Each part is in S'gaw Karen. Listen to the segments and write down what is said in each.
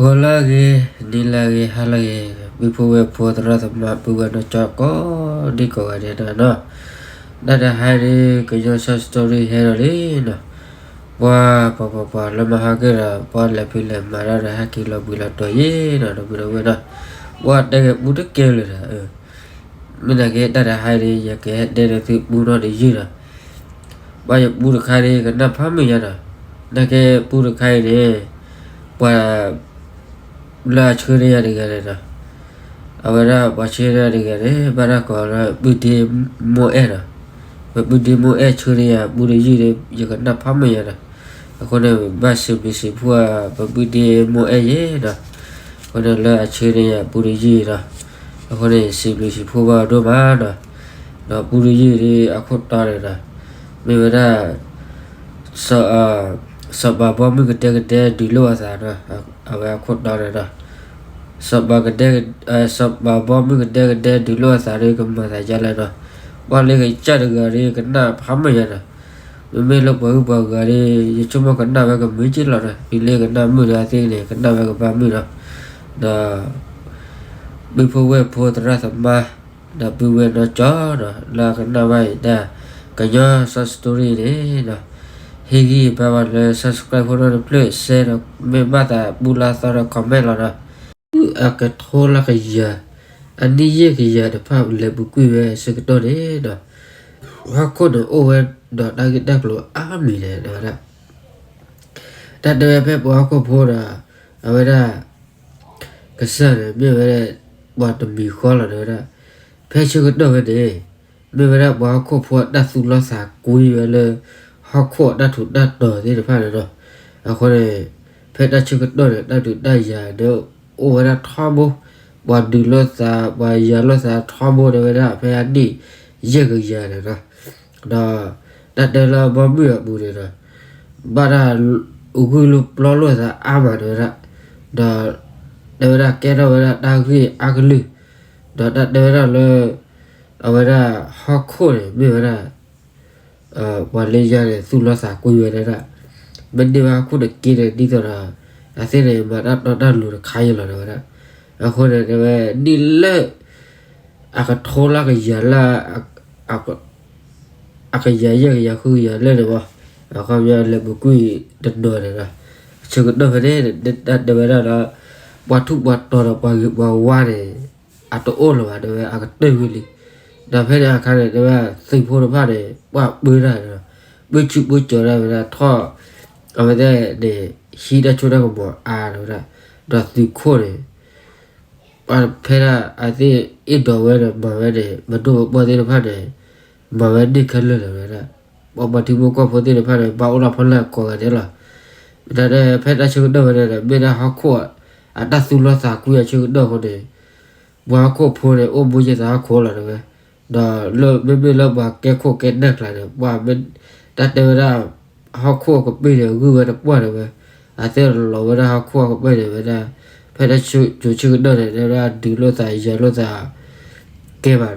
ဂီၤလၢအဂ့ၤ, နံၤလၢအဂ့ၤ, ဟါလၢအဂ့ၤ, ပုၢ်ဖိဝဲၢ်ဖိသရၣ်သမါ ပုၢ်ဝဲၢ်နီၢ်ကၠီကိးဒံကိးဂၤဒဲးနီၤ. တၢ်တဟါအံၤ ကညီ short story ဟဲဒီးလံနီၤ. ပှၤပှၤပှၤပှၤလၢမၤဟါက့ၤဒီး ပှၤလဲၤဖံးလဲၤမၤတၢ်ဒီး ဟဲက့ၤလီၤဘှံးလီၤတီၤယံၤနီၤ ဒီပုၢ်ဒီဝဲၢ်နီၤ. ပှၤတဲက့ၤပူတကဲလၢၤဒီး မ့ၢ်နာ်က့ တၢ်တဟါအံၤန့ၣ် ယကဟဲတဲဒီးသုပူနီၢ်တယုၢ်ဒီး ဘၣ်ယပူတခါန့ၣ် ကနၣ်ဖးမုာ်ယါဒီး နာ်က့ပူတခါအံၤန့ၣ် ပှၤ လၢအဆှၢန့ၢ်ယၤတဂၤန့ၣ်ဒီး အဝဲဒၣ်ပှၤဆှၢန့ၢ်ယၤတဂၤန့ၣ် ဘၣ်တၢ်ကိးလၢပုၢ်ဒ့မိၢ်အဲၣ်ဒီး ပပုၢ်ဒ့မိၢ်အဲၣ်ဆှၢန့ၢ်ယၤပူတယုၢ်န့ၣ် ယကနၣ်ဖးမုာ်ယါဒီး အဃိန့ၣ် ဘၣ်စံးဘျုးစံးဖှိၣ်ပပုၢ်ဒ့မိၢ်အဲၣ်ယဲဒီး အဃိန့ၣ်လၢအဆှၢန့ၢ်ယၤပူတယုၢ်ဒီး အဃိန့ၣ် စံးဘျုးစံးဖှိၣ်ဘၣ်ဒိၣ်မးနီၤ. ဒီးပူတယုၢ်ဒ်အခိၣ်တီန့ၣ်ဒီး မ့ၢ်ဝဲဒၣ် စီၤပၤဘီမုၢ်ကဒဲကဒဲဒုးလိာ်အသးနီၤ အဝဲအခိၣ်တီန့ၣ်ဒီး စီၤပၤကဒဲ စီၤပၤဘီမုၢ်ကဒဲကဒဲဒုးလိာ်အသးဒီး ကမၤသးဒ်လဲၣ်နီၤ. ပှၤလၢကစၢ်တဂၤဒီး ကနၣ်ဖးမုာ်ယါနီၤ. မ့မ့ၢ်လၢပှၤဂုၤပှၤဂၤဒီး ယဆိကမိၣ်ကနၣ်ဝဲကမုာ်က့လီၤနီၤ. မ့ၢ်လၢကနၣ်မုာ်ဒီးအသ့ၣ်န့ၣ် ကနၣ်ဝဲကဘၣ်မုာ်နီၤ. ဒီး ပုၢ်ဖိဝဲၢ်ဖိသရၣ်သမါ ဒီးပုၢ်ဝဲၢ်နီၢ်ကၠီဒီး လၢအကနၣ်ဘၣ်ယတၢ်ကညီ short story န့ၣ်ဒီး ဟ့ၣ်ဂံၢ်ဘါဝဲလၢ subscribe ဖိနီတဖျၢၣ် share ဒီး မ့ၢ်ဘၣ်သးပူလၢသီဒီး comment လီၤနီၤ. အကထိလၢကယၤ အနံၣ်ယဲၢ်ကယၤတဖၣ်လဲၤပူၤကွံာ်ဝဲဆၢကတီၢ်န့ၣ်ဒီး ဟီၣ်ခိၣ်န့ၣ်အိၣ်ဝဲဒီးတၢ်ဂ့ၢ်တၢ်ကျိၤအါမံၤန့ၣ် တဲဝဲဒၣ် တၢ်တဲဝဲဖဲပှၤဟီၣ်ခိၣ်ဖိဒီး အဝဲဒၣ် ကစၢ်န့ၣ် မ့ၢ်ဝဲဒၣ် ပှၤတမံၤဃီလီၤ တဲဝဲဒၣ်. ဖဲဆၢကတီၢ်ဝဲန့ၣ် မ့ၢ်ဝဲဒၣ်ပှၤဟီၣ်ခိၣ်ဖိအတၢ်သူၣ်လီသးကွံဝဲလၢ ဟီၣ်ခိၣ်အတၢ်ထူးတၢ်တီၤသ့ၣ်တဖၣ်န့ၣ်လီၤ. အဃိန့ၣ် ဖဲတၢ်ဆၢကတီၢ်န့ၣ် တၢ်ဒုးတၢ်ယၤဒီး အိၣ်ဝဲဒၣ်ထီဘိ, ပှၤဒုးလိာ်သး ပှၤယၤလိာ်သးထီဘိ တဲဝဲဒၣ် ဖဲအနံၣ်ယဲၢ်ကယၤန့ၣ်လီၤ. ဒီး တၢ်တဲလၢဘီမုၢ်အပူၤန့ၣ်ဒီး ဘၣ်တၢ်ဂုၢ်လိာ်ပျီလိာ်သးအါမး တဲဝဲဒၣ်. ဒီး တဲဝဲဒၣ်ကဲထီၣ်ဝဲဒၣ်တၢ်ဂ့ၢ်အါကလုာ်, ဒီးတၢ်တဲဝဲဒၣ်လၢ အဝဲဒၣ်ဟီၣ်ခိၣ်န့ၣ် မ့ၢ်ဝဲဒၣ် ပှၤလၢညါန့ၣ် သူၣ်လီသးကွံဝဲဒၣ်, မ့ၢ်န့ၢ်ဘၣ်ဟီၣ်ခိၣ်တက့ၢ်န့ၣ် ဒ်သိးဒီး အသ့ၣ်န့ၣ် မၤတၢ်တီတၢ်လိၤတခါအံၤလီၤ တဲဝဲဒၣ်. အဃိန့ၣ် တဲဝဲ နံၣ်လၢ အကထိလၢကယၤလၢ အကယၤယဲၢ်ကယၤဃုကယၤလၢာ်န့ၣ်မး, အခီပညီလဲၤပူၤကွံာ်တနီၤန့ၣ်ဒီး ဆၢကတီၢ်ဖဲန့ၣ် တၢ်တဲဝဲဒၣ်လၢ ပှၤထူးပှၤတီၤဒီးပှၤဂ့ၤပှၤဝါန့ၣ် အတအိၣ်လၢၤဘၣ် တဲဝဲ အကတၢၢ်ဝံၤလံ. ဒီးဖဲန့ၣ်အခါန့ၣ် တဲဝဲ သုးဖိတဖၣ်န့ၣ် ပှၤပၢတၢ်ဒီး ပၢဆူၣ်ပၢကၠီၤတၢ်ဝဲဒၣ်ထီၣ် အဝဲသ့ၣ်န့ၣ် ဟံးတၢ်ဆိၣ်တၢ်ကမီၤအါ တဲဝဲဒၣ်, ဒီးသုးခိၣ်န့ၣ် ဖဲဒၣ်အသ့ၣ်အ့ၣ်ဒိးဝဲဒီးမၤဝဲန့ၣ် ပဒိၣ်ပပှၢ်သ့ၣ်တဖၣ်န့ၣ် မၤဝဲန့ၢ်ခဲလၢာ်လီၤ တဲဝဲဒၣ်. ပှၤပှၤထံဖိကီၢ်ဖိသ့ၣ်တဖၣ်န့ၣ် ဘၣ်အိၣ်လီၤဖီလာ်ကိးဂၤဒဲးလီၤ. ဒီးဖဲတၢ်ဆၢကတီၢ်ဝဲန့ၣ်ဒီး မ့ၢ်ဒၣ်ဟီၣ်ခိၣ် အတၢ်သူၣ်လီသးကွံအဆၢကတီၢ်အဃိန့ၣ် ပှၤဟီၣ်ခိၣ်ဖိန့ၣ် အိၣ်မူယသးဟီၣ်ခိၣ်လီၤ တဲဝဲ. ဒီးလၢမ့မ့ၢ်လၢပှၤကဲခိၣ်ကဲနၢ်ကျါန့ၣ် ပှၤမ့ၢ် တၢ်တဲဝဲဒၣ် ဟီၣ်ခိၣ်အကပ့ၢ်န့ၣ် ဂုၢ်ဝဲတပှၢ် တဲဝဲ, အသ့ၣ်လီၤဝဲဒၣ်ဟီၣ်ခိၣ်အကပ့ၢ်န့ၣ်ဝဲဒၣ်, ဖဲတၢ်ကိၤဆၢကတီၢ်န့ၣ် တဲဝဲဒၣ်ဒုးလိာ်သးယၤလိာ်သး ကဲဘၣ်ဒီး အသ့ၣ်န့ၣ်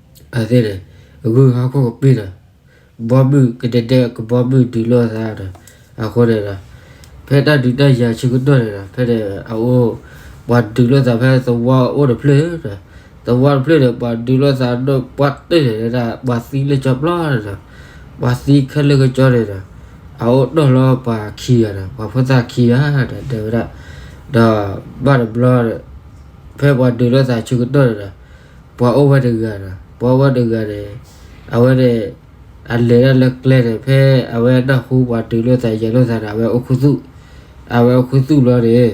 ဂုၢ်ဟီၣ်ခိၣ်ကပ့ၢ်ဒီး ဘီမုၢ်ကဒဲကဒဲကဘီမုၢ်ဒုးလိာ်သးဒီး အဃိန့ၣ်ဒီး ဖဲတၢ်ဒုးတၢ်ယၤဆၢကတီၢ်န့ၣ်ဒီး ဖဲန့ၣ်အအိၣ် ပှၤဒုးလိာ်သးဖဲသဝီအိၣ်တဖျၢၣ်ဒီး သဝီတဖျၢၣ်န့ၣ် ပှၤဒုးလိာ်သးဒီးပှၤတ့ၢ်န့ၣ်ဒၣ် ပှၤသံလၢကၠီပျီန့ၣ်ဒီး ပှၤသံခဲလၢာ်ကၠီန့ၣ်ဒီး အအိၣ်ဒိၣ်လီၤပှၤခံဂၤဒီး ပှၤဖိသၣ်ခံဂၤဒီး တဲဝဲဒၣ်, ဒီးဘၣ်တဘျီဒီး ဖဲပှၤဒုးလိာ်သးဆၢကတီၢ်န့ၣ်ဒီး ပှၤအိၣ်ဝဲတဂၤဒီး ပှၤအိၣ်ဝဲတဂၤန့ၣ် အဝဲန့ၣ် အလဲၤဒၣ်လၢကျဲန့ၣ် ဖဲအဝဲနၢ်ဟူပှၤဒုးလိာ်သးယၤလိာ်သးန့ၣ် အဝဲအိၣ်ခူသူၣ်, အဝဲအိၣ်ခူသူၣ်ဘျီန့ၣ်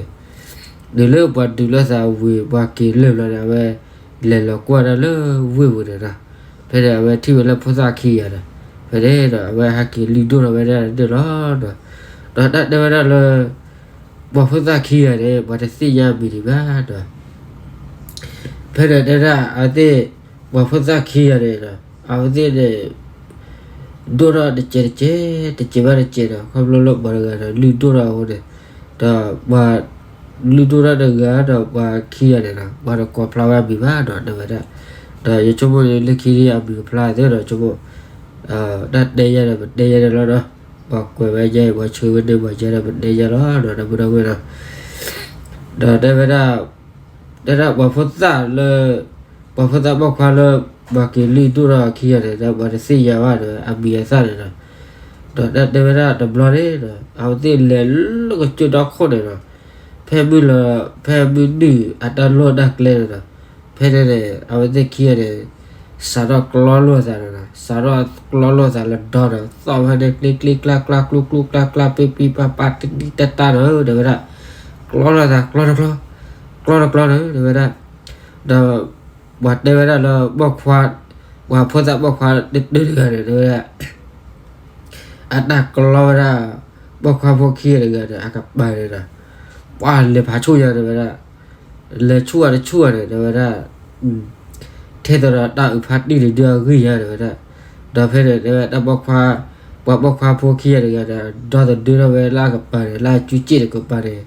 တုၤလၢပှၤဒုးလိာ်သးဝံၤ ပှၤက့ၤလၢာ်ဘျီန့ၣ် အဝဲလဲၤလီၤကွၢ်ဒၣ်လၢဝ့ၢ်ပူၤန့ၣ်ဒီး ဖဲန့ၣ်အဝဲထံၣ်ဝဲလၢဖိသၣ်ခံဂၤဒီး ဖဲန့ၣ်ဒီး အဝဲဟဲက့ၤလုၢ်ဒိၣ်ထီၣ်ဝဲဒၣ်န့ၣ်လီၤ. ဒီးတၢ်တဲဝဲဒၣ်လၢ ပှၤဖိသၣ်ခံဂၤန့ၣ် ပှၤတသ့ၣ်ညါမံၤဒံးဘၣ်ဒီး ဖဲန့ၣ်တဲဒၣ်အဝဲသ့ၣ် ပှၤဖိသၣ်ခံဂၤန့ၣ်ဒီး အဝဲသ့ၣ်န့ၣ် ဒိၣ်ထီၣ်တစဲးတကဲး တစဲးဘၣ်တစဲးဒီး ခီဖျိလၢပှၤတဂၤဒီး လုၢ်ဒိၣ်ထီၣ်အဃိန့ၣ် ဒီးပှၤလုၢ်ဒိၣ်ထီၣ်တဂၤဒီးပှၤခံဂၤန့ၣ်ဒီး ပှၤတကိးဖျါဝဲအမံၤဘၣ်ဒီး တဲဝဲဒၣ်. ဒီးယဆိကမိၣ်လၢခံန့ၣ်အမံၤကဖျါသ့ဒီး ဆိကမိၣ် တၢ်တဲယဲဒီး ပတဲယဲန့ၣ်လီၤဒီး ပှၤကွဲးဝဲယဲ ပှၤဆှၢဝဲန့ၢ်ပှၤယဲဒီး ပတဲယဲလီၤဒီး ဒီပုၢ်ဒီဝဲၢ်ဒီး ဒီးတဲဝဲဒၣ်, တဲဒၣ်ပှၤဖိသၣ်လၢ, ပှၤဖိသၣ်ပိာ်ခွါလၢ ပှၤက့ၤလုၢ်ဒိၣ်ထီၣ်အခံဂၤန့ၣ် ဒီးပှၤတသ့ၣ်ညါဘၣ်ဒီး အမံၤအသၣ်န့ၣ်ဒီး, ဒီးတဲဝဲဒၣ်တဘျီန့ၣ်ဒီး အဝဲသ့ၣ်လဲၤလၢကစၢၢ်တီခိၣ်န့ၣ်ဒီး, ဖဲမုၢ်လီၤ, ဖဲမုၢ်နုာ်အတၢ်လီၢ်တၢ်ကျဲန့ၣ်ဒီး, ဖဲန့ၣ်န့ၣ် အဝဲသ့ၣ်ခံဂၤန့ၣ် စးထီၣ်ကျီလိာ်သးန့ၣ်ဒီး, စးထီၣ်ကျီလိာ်သးလၢဒီဒီး သီၣ်ဖဲန့ၣ် ကျ့ကျ့ကျါကျါ ကျူကျူကျါကျါ ပ့ပ့ပၢ်ပၢ် တနံၣ်တၢ်တၢ်ဒီး တဲဝဲဒၣ်, ကျီလိာ်သး ကျီတကျီ, ကျီတကျီန့ၣ် တဲဝဲဒၣ်, ဒီးပှၤတဲဝဲဒၣ်လၢပိာ်ခွါ, ပှၤဖိသၣ်ပိာ်ခွါတဒုတဂၤန့ၣ် တဲဝဲဒၣ်, အတၢ်ကျီဝဲဒၣ် ပိာ်ခွါဖိခံဂၤတဂၤန့ၣ် အကပၤန့ၣ်ဒီး, ပှၤလဲၤဖးဆူၣ်ညါ တဲဝဲဒၣ်, လဲၤဆူၣ်အတဆူၣ်န့ၣ် တဲဝဲဒၣ်, ထဲသိးဒီးတၢ်အုးဖးတံၢ်တဒုအဂံၢ်ညါ တဲဝဲဒၣ်, ဒီးဖဲန့ၣ် တဲဝဲတၢ်ပိာ်ခွါ, ပှၤပိာ်ခွါဖိခံဂၤတဂၤန့ၣ် ဒီသဒၢထီၣ်ဝဲလၢအကပၤန့ၣ် လၢအစုစ့ၣ်တကပၤန့ၣ်,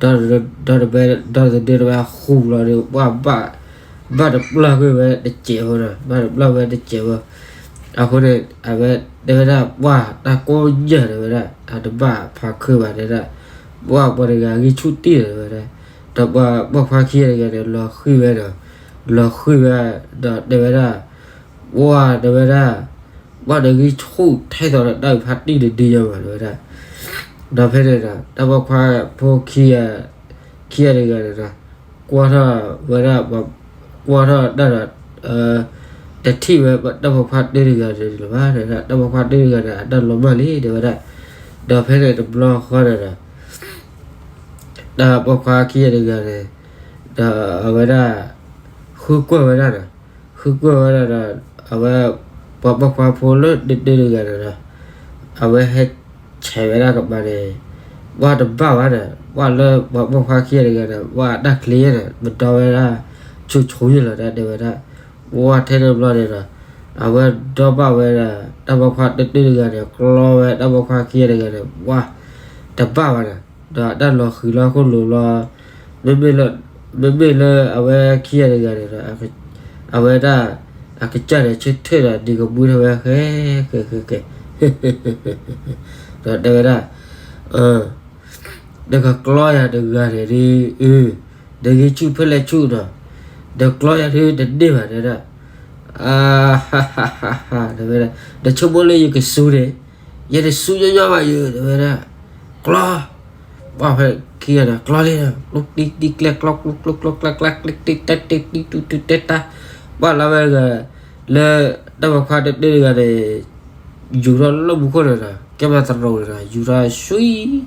ဒီသဒၢထီၣ်ဝဲဃူလီၤဒီး ပှၤဘၣ်, ဘၣ်တပျၢ်ကွံာ်ဝဲတစဲးဖိဒီး ဘၣ်တပျၢ်ဝဲတစဲးဖိ, အဃိန့ၣ် အဝဲတဲဝဲဒၣ် ပှၤတၢ်ကိးညၢ် တဲဝဲဒၣ် အတဘၣ်ဖးခုဘၣ် တဲဒၣ်, ပှၤပှၤတဂၤဂံၢ်ဆူၣ်တံၢ်ဒီး တဲဝဲဒၣ်, ဒီးပှၤပိာ်ခွါခံဂၤတဂၤန့ၣ် လီၤဃံၤဝဲဒီး, လီၤဃံၤဝဲ, ဒီးတဲဝဲဒၣ်, ပှၤ တဲဝဲဒၣ်, ပှၤတဂံၢ်ဆူၣ်ထဲသိးဒီးတၢ်အုးဖးတံၢ်တဒုညါဘၣ် တဲဝဲဒၣ်, ဒီးဖဲန့ၣ်ဒီး တၢ်ပိာ်ခွါဖိခံဂၤ, ခံဂၤတဂၤန့ၣ်ဒီး ကွၢ်ထီၣ်ဝဲဒၣ်, ကွၢ်ထီၣ်တၢ်ဒီး, တထံၣ်ဝဲတၢ်ပိာ်ခွါတဂၤန့ၣ်လၢၤဘၣ် တဲဝဲဒၣ်, တၢ်ပိာ်ခွါတဂၤန့ၣ် အတၢ်လီၤမၢ်လံ တဲဝဲဒၣ်, ဒီးဖဲန့ၣ်တဘျီဃီန့ၣ်ဒီး တၢ်ပိာ်ခွါခံဂၤတဂၤန့ၣ်, ဒီးအဝဲဒၣ်, ဃုကွၢ်ဝဲဒၣ်ဒီး, ဃုကွၢ်ဝဲဒၣ်ဒီး, အဝဲ, ပှၤပိာ်ခွါဖိလၢတဒုတဂၤန့ၣ်ဒီး, အဝဲဟဲဆဲးဝဲဒၣ်ကပၤန့ၣ်, ပှၤတဘၣ်ဘၣ်ဒီး ပှၤလၢပှၤပိာ်ခွါခံဂၤတဂၤန့ၣ် ပှၤအတၢ်ချ့န့ၣ် ပဒီဝဲဒၣ်, ဆူၣ်ဆူၣ်ယလီၤတၢ် တဲဝဲဒၣ်, ပှၤထဲန့ၣ်တဘျီန့ၣ်ဒီး, အဝဲဒီဘၣ်ဝဲဒၣ် တၢ်ပိာ်ခွါတဒုတဂၤန့ၣ် ကျီဝဲတၢ်ပိာ်ခွါခံဂၤတဂၤန့ၣ် ပှၤတဘၣ်ဘၣ်ဒီး, ဒီးအတၢ်လီၤဃံၤလီၤခိၣ်လိၤလီၤ, မ့မ့ၢ်လၢ, မ့မ့ၢ်လၢအဝဲခံဂၤတဂၤန့ၣ်ဒီး, အဝဲဒၣ်, အကစၢ်န့ၣ်ဆၢထၢၣ်ဒီး ဒံၤကမှံထီၣ်ဝဲဃဲ, ဃဲဃဲဃဲ, ဒီးတဲဝဲဒၣ်, နကကျီယၤတဂၤန့ၣ်ဒီး, နဂံၢ်ဆူၣ်ဖဲလဲၣ်ဆူၣ်ဒီး, နကျီယၤဒုးတန့ၢ်ဘၣ် တဲဝဲဒၣ်, တဲဝဲဒၣ်, နဆိကမိၣ်လၢယကစူန့ၣ်, ယတစူညီညီဘၣ်ယၤ တဲဝဲဒၣ်, ကျီ, ပှၤဖဲခံဂၤန့ၣ် ကျီလံဒီး ကျိတံတံကျဲ ကျီကျိကျိကျိကျါကျါ ကျ့တံတံတံတံတူတူတဲတၢ်, ပှၤလၢဝဲတဂၤ, လၢတၢ်ပိာ်ခွါတဒုတဂၤန့ၣ် ယူၤထီၣ်လၢမူခိၣ်န့ၣ်ဒီး ကဲမၤသရိာ်န့ၣ်ဒီး ယူၤထီၣ်ဆှံ,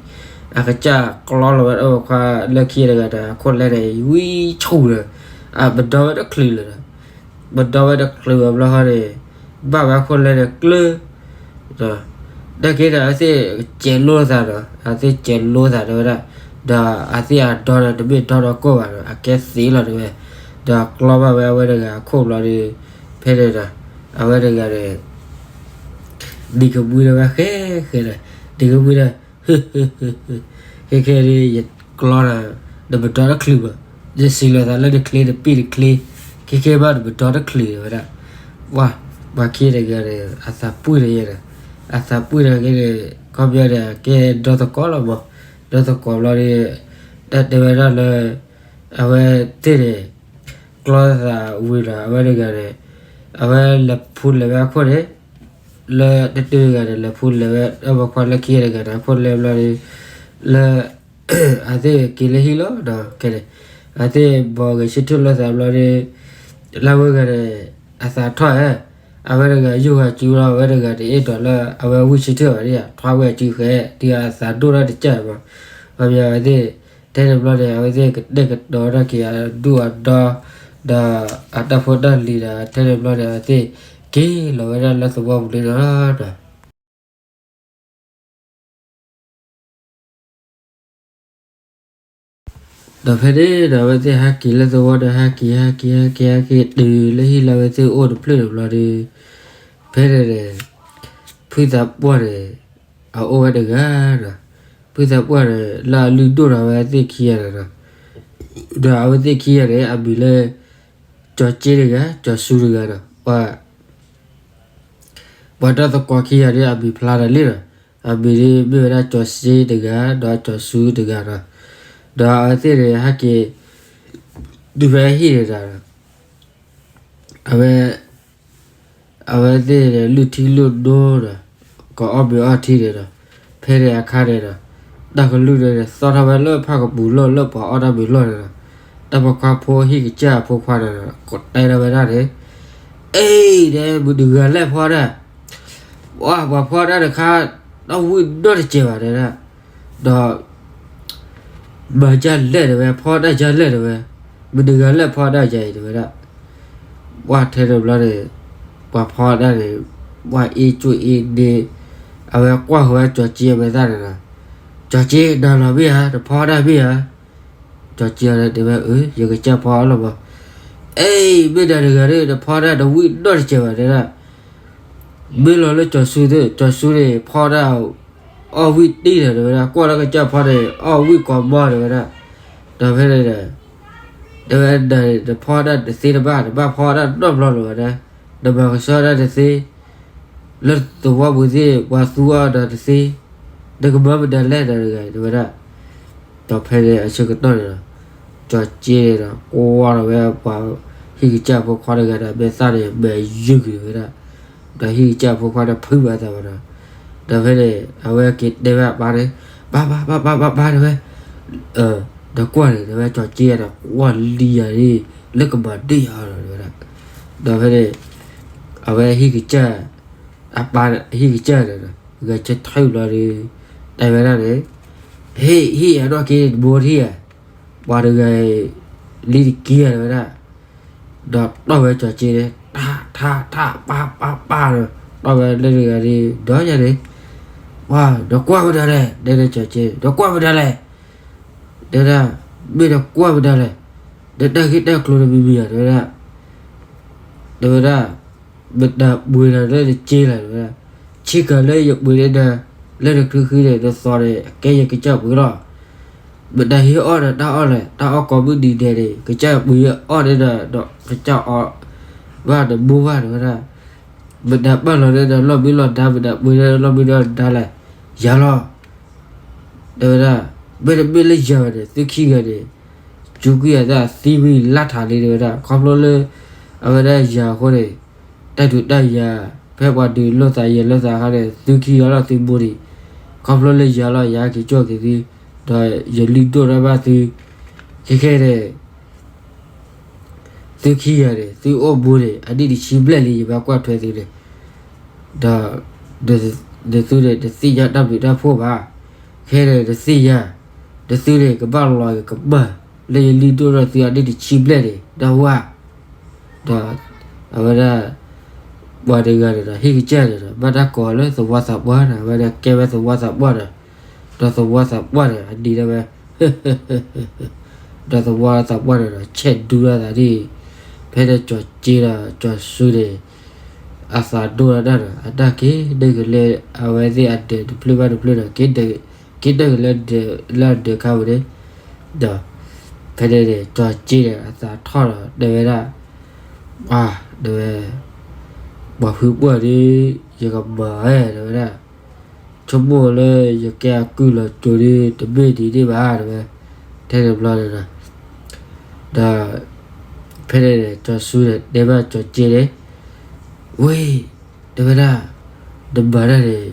အကစၢ်ကျီလီၤဝဲတၢ်ပိာ်ခွါလၢခံဂၤတဂၤန့ၣ် အခိၣ်လဲန့ၣ် ဝံဆိၣ်ဒီး, အပဒီဝဲတချုးလၢၤဒီး, ပဒီဝဲတချုးဝဲဘျီဃီန့ၣ်, ဘၣ်ဝဲအခိၣ်လဲန့ၣ်ကျၢၤ, ဒီးက့ဒီးအဝဲသ့ၣ်ကစဲးလိသးဒီး အဝဲသ့ၣ်စဲးလိသး တဲဝဲဒၣ်, ဒီးအဝဲသ့ၣ်အဒီဒီး တမ့ၢ်ဒီဒီကိၢ်ဘၣ်ဒီး အကဲသ့လီၤ တဲဝဲ, ဒီးကျီဘၣ်ဝဲအဝဲတဂၤအခိၣ်ဘျီဒီး, ဖဲန့ၣ်ဒီး, အဝဲတဂၤန့ၣ် ဒံၤကမှံဒီးဝဲဃဲဃဲဒီး, ဒံၤကမှံဒီး, ခဲခဲဒုး ယကျီဒီး, နပဒီတချုးဘၣ်, ယစံးလီၤသးလၢနချ့ နပံၢ်နချ့, ခဲခဲဘၣ်နပဒီတချုး တဲဝဲဒၣ်, ပှၤ, ပှၤခံဂၤတဂၤန့ၣ် အသးပှံၢ်ဒီးယဲဒီး, အသးပှံၢ်ဒီးက့န့ၣ် ခီပညီန့ၣ် အကဲဒီသကိးလီၤမး, ဒီသကိးဘျီဒီး, တၢ်တဲဝဲဒၣ်လၢ, အဝဲသ့ၣ်န့ၣ် ကျီသးဝံၤဒီး အဝဲတဂၤန့ၣ်, အဝဲလဲၤဖူလဲၤဝဲအခိၣ်န့ၣ်, လၢတဒုတဂၤန့ၣ် လဲၤဖူလဲၤဝဲ တၢ်ပိာ်ခွါလၢခံဂၤတဂၤန့ၣ် အခိၣ်လဲဘျီဒီး, လၢ, အဝဲသ့ၣ်က့ၤလၢဟံၣ်လီၤဒီး ခဲန့ၣ်, အဝဲသ့ၣ်ဘီဂဲၤဆၢထၢၣ်လိာ်သးဘျီဒီး, လၢအဝဲတဂၤန့ၣ်, အသးထီၣ်ဧါ, အဝဲတဂၤယိၢ်ဂၤစုလီၤ အဝဲတဂၤတအဲၣ်ဒိးလၢအဝဲဝံၢ်ဆၢထၢၣ်ဘၣ်န့ၣ် ထွါဝဲစုဃဲ တုၤအသးဒိၣ်ထီၣ်တကၢ်မး, ခီပညီအဝဲသ့ၣ်, ထဲန့ၣ်ဘျီန့ၣ် အဝဲသ့ၣ်ကတဲာ်ကတီၤထီၣ်က့ၤအဒူၣ်အဒီ, ဒီးအတၢ်ဖိတၢ်လံၤဒီး ထဲန့ၣ်ဘျီန့ၣ် အဝဲသ့ၣ်က့ၤလီၤဝဲဒၣ်လၢသဝီပူၤန့ၣ်လီၤ. ဒီးဖဲန့ၣ်ဒီး အဝဲသ့ၣ်ဟဲက့ၤလၢသဝီဒီး ဟဲက့ၤ ဟဲက့ၤ ဟဲက့ၤ ဟဲက့ၤတုၤလၢဟံၣ်လၢအဝဲသ့ၣ်အိၣ်တဖျၢၣ်န့ၣ်ဘျီဒီး, ဖဲန့ၣ်န့ၣ်, ဖုသးပှၢ်န့ၣ်, အအိၣ်ဝဲတဂၤဒီး, ဖုသးပှၢ်န့ၣ် လၢအလုၢ်ဒိၣ်ထီၣ်ဝဲသ့ၣ်ခံဂၤန့ၣ်ဒီး, ဒီးအဝဲသ့ၣ်ခံဂၤန့ၣ် အမံၤလၢ, ကၠီၤစ့တဂၤ ကၠီၤစူတဂၤဒီး ပှၤ ပှၤတၢ်သကိးခံဂၤန့ၣ် အမံၤဖျါဒၣ်လံဒီး, အမံၤဒ်မ့ၢ်ဝဲဒၣ်ကၠီၤစ့တဂၤ ဒီးကၠီၤစူတဂၤဒီး, ဒီးအဝဲသ့ၣ်န့ၣ် ဟဲက့ၤ တုၤဖဲဟံၣ်န့ၣ်ဒီး အဝဲ အဝဲသ့ၣ်န့ၣ် လုၢ်ထံလုၢ်နိဒီး ကအီၣ်မ့ၤအီထံန့ၣ်ဒီး ဖဲန့ၣ်အခါန့ၣ်ဒီး တၢ်ကလုၢ်န့ၣ် သီၣ်ထီၣ်ဝဲလၢဖးကပူၤလီၢ် လၢပှၤအီၣ်တၢ်မ့ၤလီၢ်န့ၣ်ဒီး တၢ်ပိာ်ခွါဖိ ဟံၣ်ကစၢ်အဖိခွါန့ၣ်ဒီး ကတဲဒီးဝဲဒၣ်န့ၣ်, အ့ၣ် တဲ မုၢ်တဂၤလဲၣ်ဖီဒၣ်, ပှၤဖီဒၣ်တခါ တၢ်ဝံၣ်နီတစဲးဘၣ်တဲဒၣ်, ဒီး မၤဒ်လဲၣ်တဲဝဲ ဖီဒၣ်ဒ်လဲၣ်တဲဝဲ, မုၢ်တဂၤလဲၣ်ဖီဒၣ်ယၤအံၤတဲဝဲဒၣ်, ပှၤထဲတဘျီန့ၣ် ပှၤဖီဒၣ်န့ၣ် ပှၤအ့ၣ်ကူၣ်အ့ၣ်န့ၣ် အဝဲကွၢ်ဃီၤဝဲကၠီၤက့အမဲာ်သၣ်န့ၣ်ဒီး, ကၠီၤက့ နၤလီၤမ့ၢ်ဧါ နဖီဒၣ်မ့ၢ်ဧါ, ကၠီၤက့တဲဝဲ အၢ ယကစၢ်ဖီအီၣ်လီၤမး, အ့ၣ် မ့ၢ်နၤတဂၤဒီး နဖီဒၣ်တဝံၣ်နီတစဲးဘၣ်တဲဒၣ် မ့ၢ်လီၤလၢကၠီၤစူသ့ၣ် ကၠီၤစူန့ၣ် ဖီဒၣ် အီၣ်ဝံၣ်တံၢ်ဒီးတဲဝဲဒၣ် ကွၢ်လၢကစၢ်ဖီန့ၣ် အီၣ်ဝံၣ်ကိးမီၢ်တဲဝဲဒၣ်, ဒီးဖဲန့ၣ်ဒီး တဲဝဲဒၣ် နဖီဒၣ်တသ့တဘၣ် နဘၣ်ဖီဒၣ်နီတဘျီလၢၤဝဲဒၣ်, နမၤကဆှီဒၣ်တသ့ လၢသဝီပူၤသ့ၣ် ပှၤသူအီၣ်ဒီးတသ့, နကမၤမနုၤလဲၣ်နၤတဂၤတဲဝဲဒၣ်, ဒီးဖဲန့ၣ်အဆၢကတီၢ်န့ၣ်ဒီး ကၠီၤက့န့ၣ်ဒီး ကွၢ်လီၤဝဲပှၤဟံၣ်ကစၢ်ဖိခွါတဂၤဒီး မဲာ်သၣ်န့ၣ် မဲာ်ယုၢ်ကွံာ်ဝဲဒၣ်, ဒီးဟံၣ်ကစၢ်ဖိခွါန့ၣ်ဖုးဘၣ်သးဝဲဒီး, ဒီးဖဲန့ၣ် အဝဲက့ၤတဲဘၣ်အပၢ်န့ၣ်, ပၢ်ပၢ်ပၢ်ပၢ်ပၢ်ပၢ်တဲဝဲ, ဒီးကွၢ်န့ၣ် တဲဝဲကၠီၤက့ဒီး ကွၢ်လံယၤန့ၣ် လၢကမၤဒ်ယၤအီၤလီၤတဲဝဲဒၣ်, ဒီးဖဲန့ၣ် အဝဲဟံၣ်ကစၢ် အပၢ် ဟံၣ်ကစၢ်န့ၣ်ဒီး ဂဲၤဆၢထၢၣ်ဘျီဒီး တဲဝဲဒၣ်န့ၣ်, ဟ့ၣ် ဟ့ၣ်ယၤနီၣ်က့ တဘိထံၣ်ဧါ, ပှၤတဂၤအံၤ လံတက့ဧါတဲဝဲဒၣ်, ဒီးတီၢ်ဝဲကၠီၤက့န့ၣ် ထးထးထး ပၢ်ပၢ်ပၢ်ဒီး တီၢ်ဝဲလၢတဂၤန့ၣ် ဒီးယၤန့ၣ်, ပှၤ ဒီးကွၢ်မနုၤလဲၣ် တဲကၠီၤက့ ဒီးကွၢ်မနုၤလဲၣ်, တဲဝဲဒၣ်, မ့ၢ်ဒီးကွၢ်မနုၤလဲၣ်, ဒီးတၢ်ဂ့ၢ်တၢ်ကျိၤတမံၤမံၤဧါ တဲဝဲဒၣ်, တဲဝဲဒၣ် မတၤပှ့ၤနၤလၢနစ့လဲၣ် တဲဝဲဒၣ်, ဆ့ကၤလၢယပှ့ၤန့ၢ်နၤ လၢနချံဃံန့ၣ် နသီန့ၣ် ကဲယကစၢ်ပှ့ၤလီၤ. မတၤဟ့ၣ်အီၣ်နၤတၢ်အီၣ်လဲၣ်, တၢ်အီၣ်ကိးမုၢ်နံၤဒဲးန့ၣ် ကစၢ်ပှ့ၤအီၣ်န့ၢ်နၤဒီး ကစၢ်အီၣ်ဘၣ်နဘိဘၣ် တဲဝဲဒၣ်, မတၤပာ်လီၤန့ၢ်နၤလီၢ်မံလီၢ်ဒါ မတၤပှ့ၤန့ၢ်နၤလီၢ်မံလီၢ်ဒါလဲၣ်, ယၤလီၤ တဲဝဲဒၣ်, မ့တမ့ၢ်လၢယၤဘၣ်န့ၣ် သုခံဂၤန့ၣ် ကၠူကွံာ်အသးသံဝံၤလၢထးလံ တဲဝဲဒၣ်, ခီဖျိလၢ အဝဲဒၣ်ယၤအဃိန့ၣ် တၢ်ဒုးတၢ်ယၤ ဖဲပှၤဒုးလိာ်သးယဲၤလိာ်သးအခါန့ၣ် သုခံဂၤလီၤသုဘိန့ၣ်, ခီဖျိလၢယၤလီၤ ယဟဲက့ၤကၠီၣ်က့ၤသု, ဒီးယလုၢ်ဒိၣ်ထီၣ်ဘၣ်သု, ခဲခဲန့ၣ် သုခံဂၤန့ၣ် သုအိၣ်ဘိန့ၣ် အနံၣ်တဆံဘျဲၣ်လံ ယဘၣ်ကွၢ်ထွဲသုန့ၣ်, ဒီး နသုန့ၣ် တသ့ၣ်ညါတၢ်ဘျုးတၢ်ဖှိၣ်ဘၣ်, ခဲန့ၣ်တသ့ၣ်ညါ, နသုန့ၣ် ကဘၣ်လီၤကမၢ် လၢယလုၢ်ဒိၣ်ထီၣ်သုအနံၣ်တဆံဘျဲၣ်န့ၣ် ဒီးဝဲ, ဒီး အဝဲဒၣ် ပှၤတဂၤန့ၣ်ဒီး ဟံၣ်ကစၢ်န့ၣ်ဒီး ဘၣ်တၢ်ကိးလၢသဝီသးပှၢ်န့ၣ် အဝဲဒၣ်ကဲဝဲသဝီသးပှၢ်ဒီး, ဒီးသဝီသးပှၢ်န့ၣ် အနံၤဒၣ်ဝဲ ဒီးသဝီသးပှၢ်န့ၣ်ဒီး ဆဲးဒူလီၤသးဒ်အံၤ, ဖဲန့ၣ်ကၠီၤက့ဒီးကၠီၤစူန့ၣ် အသးဒိၣ်ဒၣ်ဒီး အတၢ်က့ၤဒၢက့ၤလၢ အဝဲသ့ၣ်အဒၢးတဖျၢၣ်ဘၣ်တဖျၢၣ်ဒီး က့ၤဒၢက့ၤလၢဒၢး လၢအဒၢးခါဝဲန့ၣ်, ဒီး ဖဲန့ၣ်န့ၣ် ကၠီၤက့န့ၣ် အသးထီၣ်ဒီး တဲဝဲဒၣ်, တဲဝဲ, ပှၤဖုပှၢ်ဒုး ယကမၤဝဲ တဲဝဲဒၣ်, ဆိကမိၣ်လၢယကဲအကုၢ်လီၤကၠိဒုး တမ့ၢ်ဒ်န့ၣ်ဘၣ် တဲဝဲ, ထဲန့ၣ်ဘျီန့ၣ်ဒီး ဒီး ဖဲန့ၣ်န့ၣ် ကၠီၤစူန့ၣ် တဲဘၣ်ကၠီၤက့န့ၣ်, ဝ့ၢ်, တဲဝဲဒၣ်, နမၤတၢ်န့ၣ်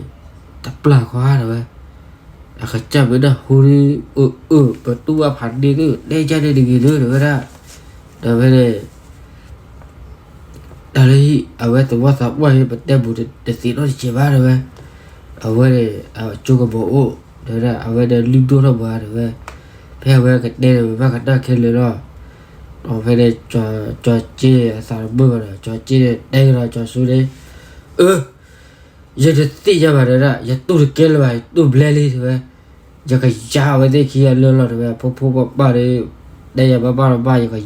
တပျၢ်ခွါ တဲဝဲ, အကစၢ်မ့ၢ်နၢ်ဟူဒုး အၢ အၢ ပတူၢ်ဘၣ်ဖးန့ၢ်က့ၤ တဲကၢ်န့ၣ်တဂ့ၤဒုး တဲဝဲဒၣ်, ဒီးဖဲန့ၣ် တၢ်လၢဟံၣ် အဝဲသဝီသးပှၢ်န့ၣ် ပတဲဘူးတသ့နီတစဲးဘၣ် တဲဝဲ, အဝဲန့ၣ် အကၠိကမီၤအိၣ် တဲဝဲဒၣ် အဝဲန့ၣ်လုၢ်ဒိၣ်ထီၣ်ပှၤ တဲဝဲ, ဖဲအဝဲကတဲန့ၣ် ပဘၣ်ကနၣ်ခဲလၢာ်လီၤ, ဒီးဖဲန့ၣ် ကၠီၤက့အသးတမုာ်ဘၣ်ဒီး ကၠီၤက့န့ၣ် တဲကဒီးကၠီၤစူန့ၣ်, အၢ ယတသ့ၣ်ညါဘၣ် တဲဝဲဒၣ်, ယတူၢ်တကဲလၢၤဘၣ် ယတူၢ်ဘျဲလံ တဲဝဲ, ယကယၤအဝဲသ့ၣ်ခံဂၤလၢာ်လီၤ တဲဝဲ, ဖိဖိပၢ်ပၢ်ဒီး တဲယၤဘၣ်ဘၣ်လီၤဘၣ် ယကယၤ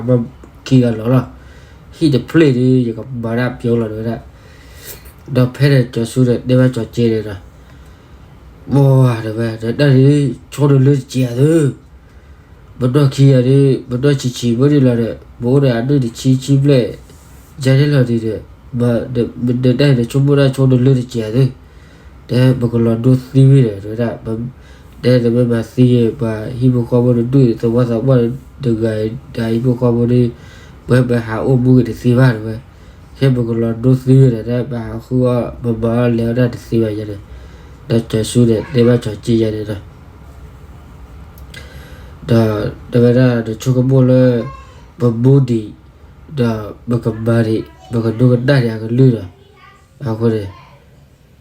မ့ၢ်ခံဂၤလီၤလီၤ, ဟံၣ်တဖျၢၣ်ဒီး ယကမၤဒၣ်ပျီလီၤ တဲဝဲဒၣ်, ဒီးဖဲန့ၣ် ကၠီၤစူန့ၣ် တဲဘၣ်ကၠီၤက့န့ၣ်ဒီး မ့ၢ်ဝဲ တဲဝဲ နတၢ်န့ၣ် ဆိတလၢတစဲးသု, ပနီၢ်ခံဂၤဒီး ပနီၢ်ဆံးဆံးဖိန့ၣ်လီၤဒီး ပအိၣ်ဒီးအနံၣ်တဆံဆံဘျဲၣ် ယၤန့ၣ်လီၤဒီး နတၢ်န့ၣ် ဆိကမိၣ်တၢ်ဆိတလၢတစဲးသု, တဲပကလီၤဒိသံဝံၤဒီး တဲဝဲဒၣ်, တဲနမ့ၢ်မၤသံပှၤဟံၣ်ဖိဃီဖိတဒူၣ် သဝီသးပှၢ်တဂၤအံၤ ဒီးဟံၣ်ဖိဃီဖိဒီး ပဝဲပဟးအိၣ်မူက့ၤတသ့ဘၣ်တဲဝဲ, ခဲပကလီၤဒိသံဝဲဒီး တဲပဟးဃုအီၣ် ပမၤအီၣ်လဲၤအီၣ်တၢ်တသ့ဘၣ်ယၤန့ၣ်, ဒီးကၠီၤစူန့ၣ် တဲဘၣ်ကၠီၤက့ယၤန့ၣ်ဒီး ဒီးတဲဝဲဒၣ် နဆိကမိၣ်လၢ ပမူဒံး ဒီးပကမၤဒံး ပကဒိကနၣ်ဒံးအကလုၢ်ဒီး အဃိန့ၣ်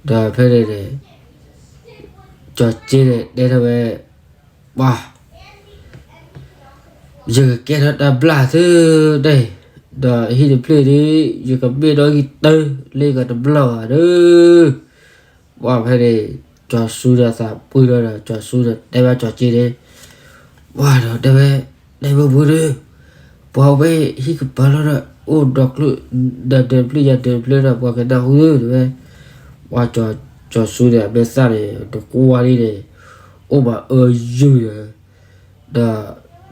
ဒီးဖဲန့ၣ်န့ၣ် ကၠီၤက့န့ၣ် တဲထီၣ်ဝဲ ပှၤ ယကကဲထီၣ်တၢ်ဘျၣ်သုတၢ်အံၤ, ဒီးဟံၣ်တဖျၢၣ်ဒီး ယကမ့ၢ်နီၣ်ဂံၢ်တၢလၢယကတဘျီၣ်ဘၣ်ဒီး, ပှၤဖဲန့ၣ် ကၠီၤစူဒီးသးပှံၢ်ထီၣ်ဒီး ကၠီၤစူဒီးတဲဘၣ်ကၠီၤက့န့ၣ်, ပှၤဒီးတဲဝဲ, တဲမုၢ်မုၢ်ဒီး, ပှၤဝဲဟံၣ်ကပၤလီၤဒီး အိၣ်ဒီးကျိၣ် ဒီးဒၢးတဖျၢၣ်ယၤဒၢးတဖျၢၣ်ဒီး ပှၤကနၢ်ဟူဒီးတဲဝဲ, ပှၤကၠီၤစူန့ၣ် အမဲာ်သၣ်န့ၣ် တကွၢ်လံန့ၣ် အိၣ်မးအၢယုၢ်ဒီး, ဒီး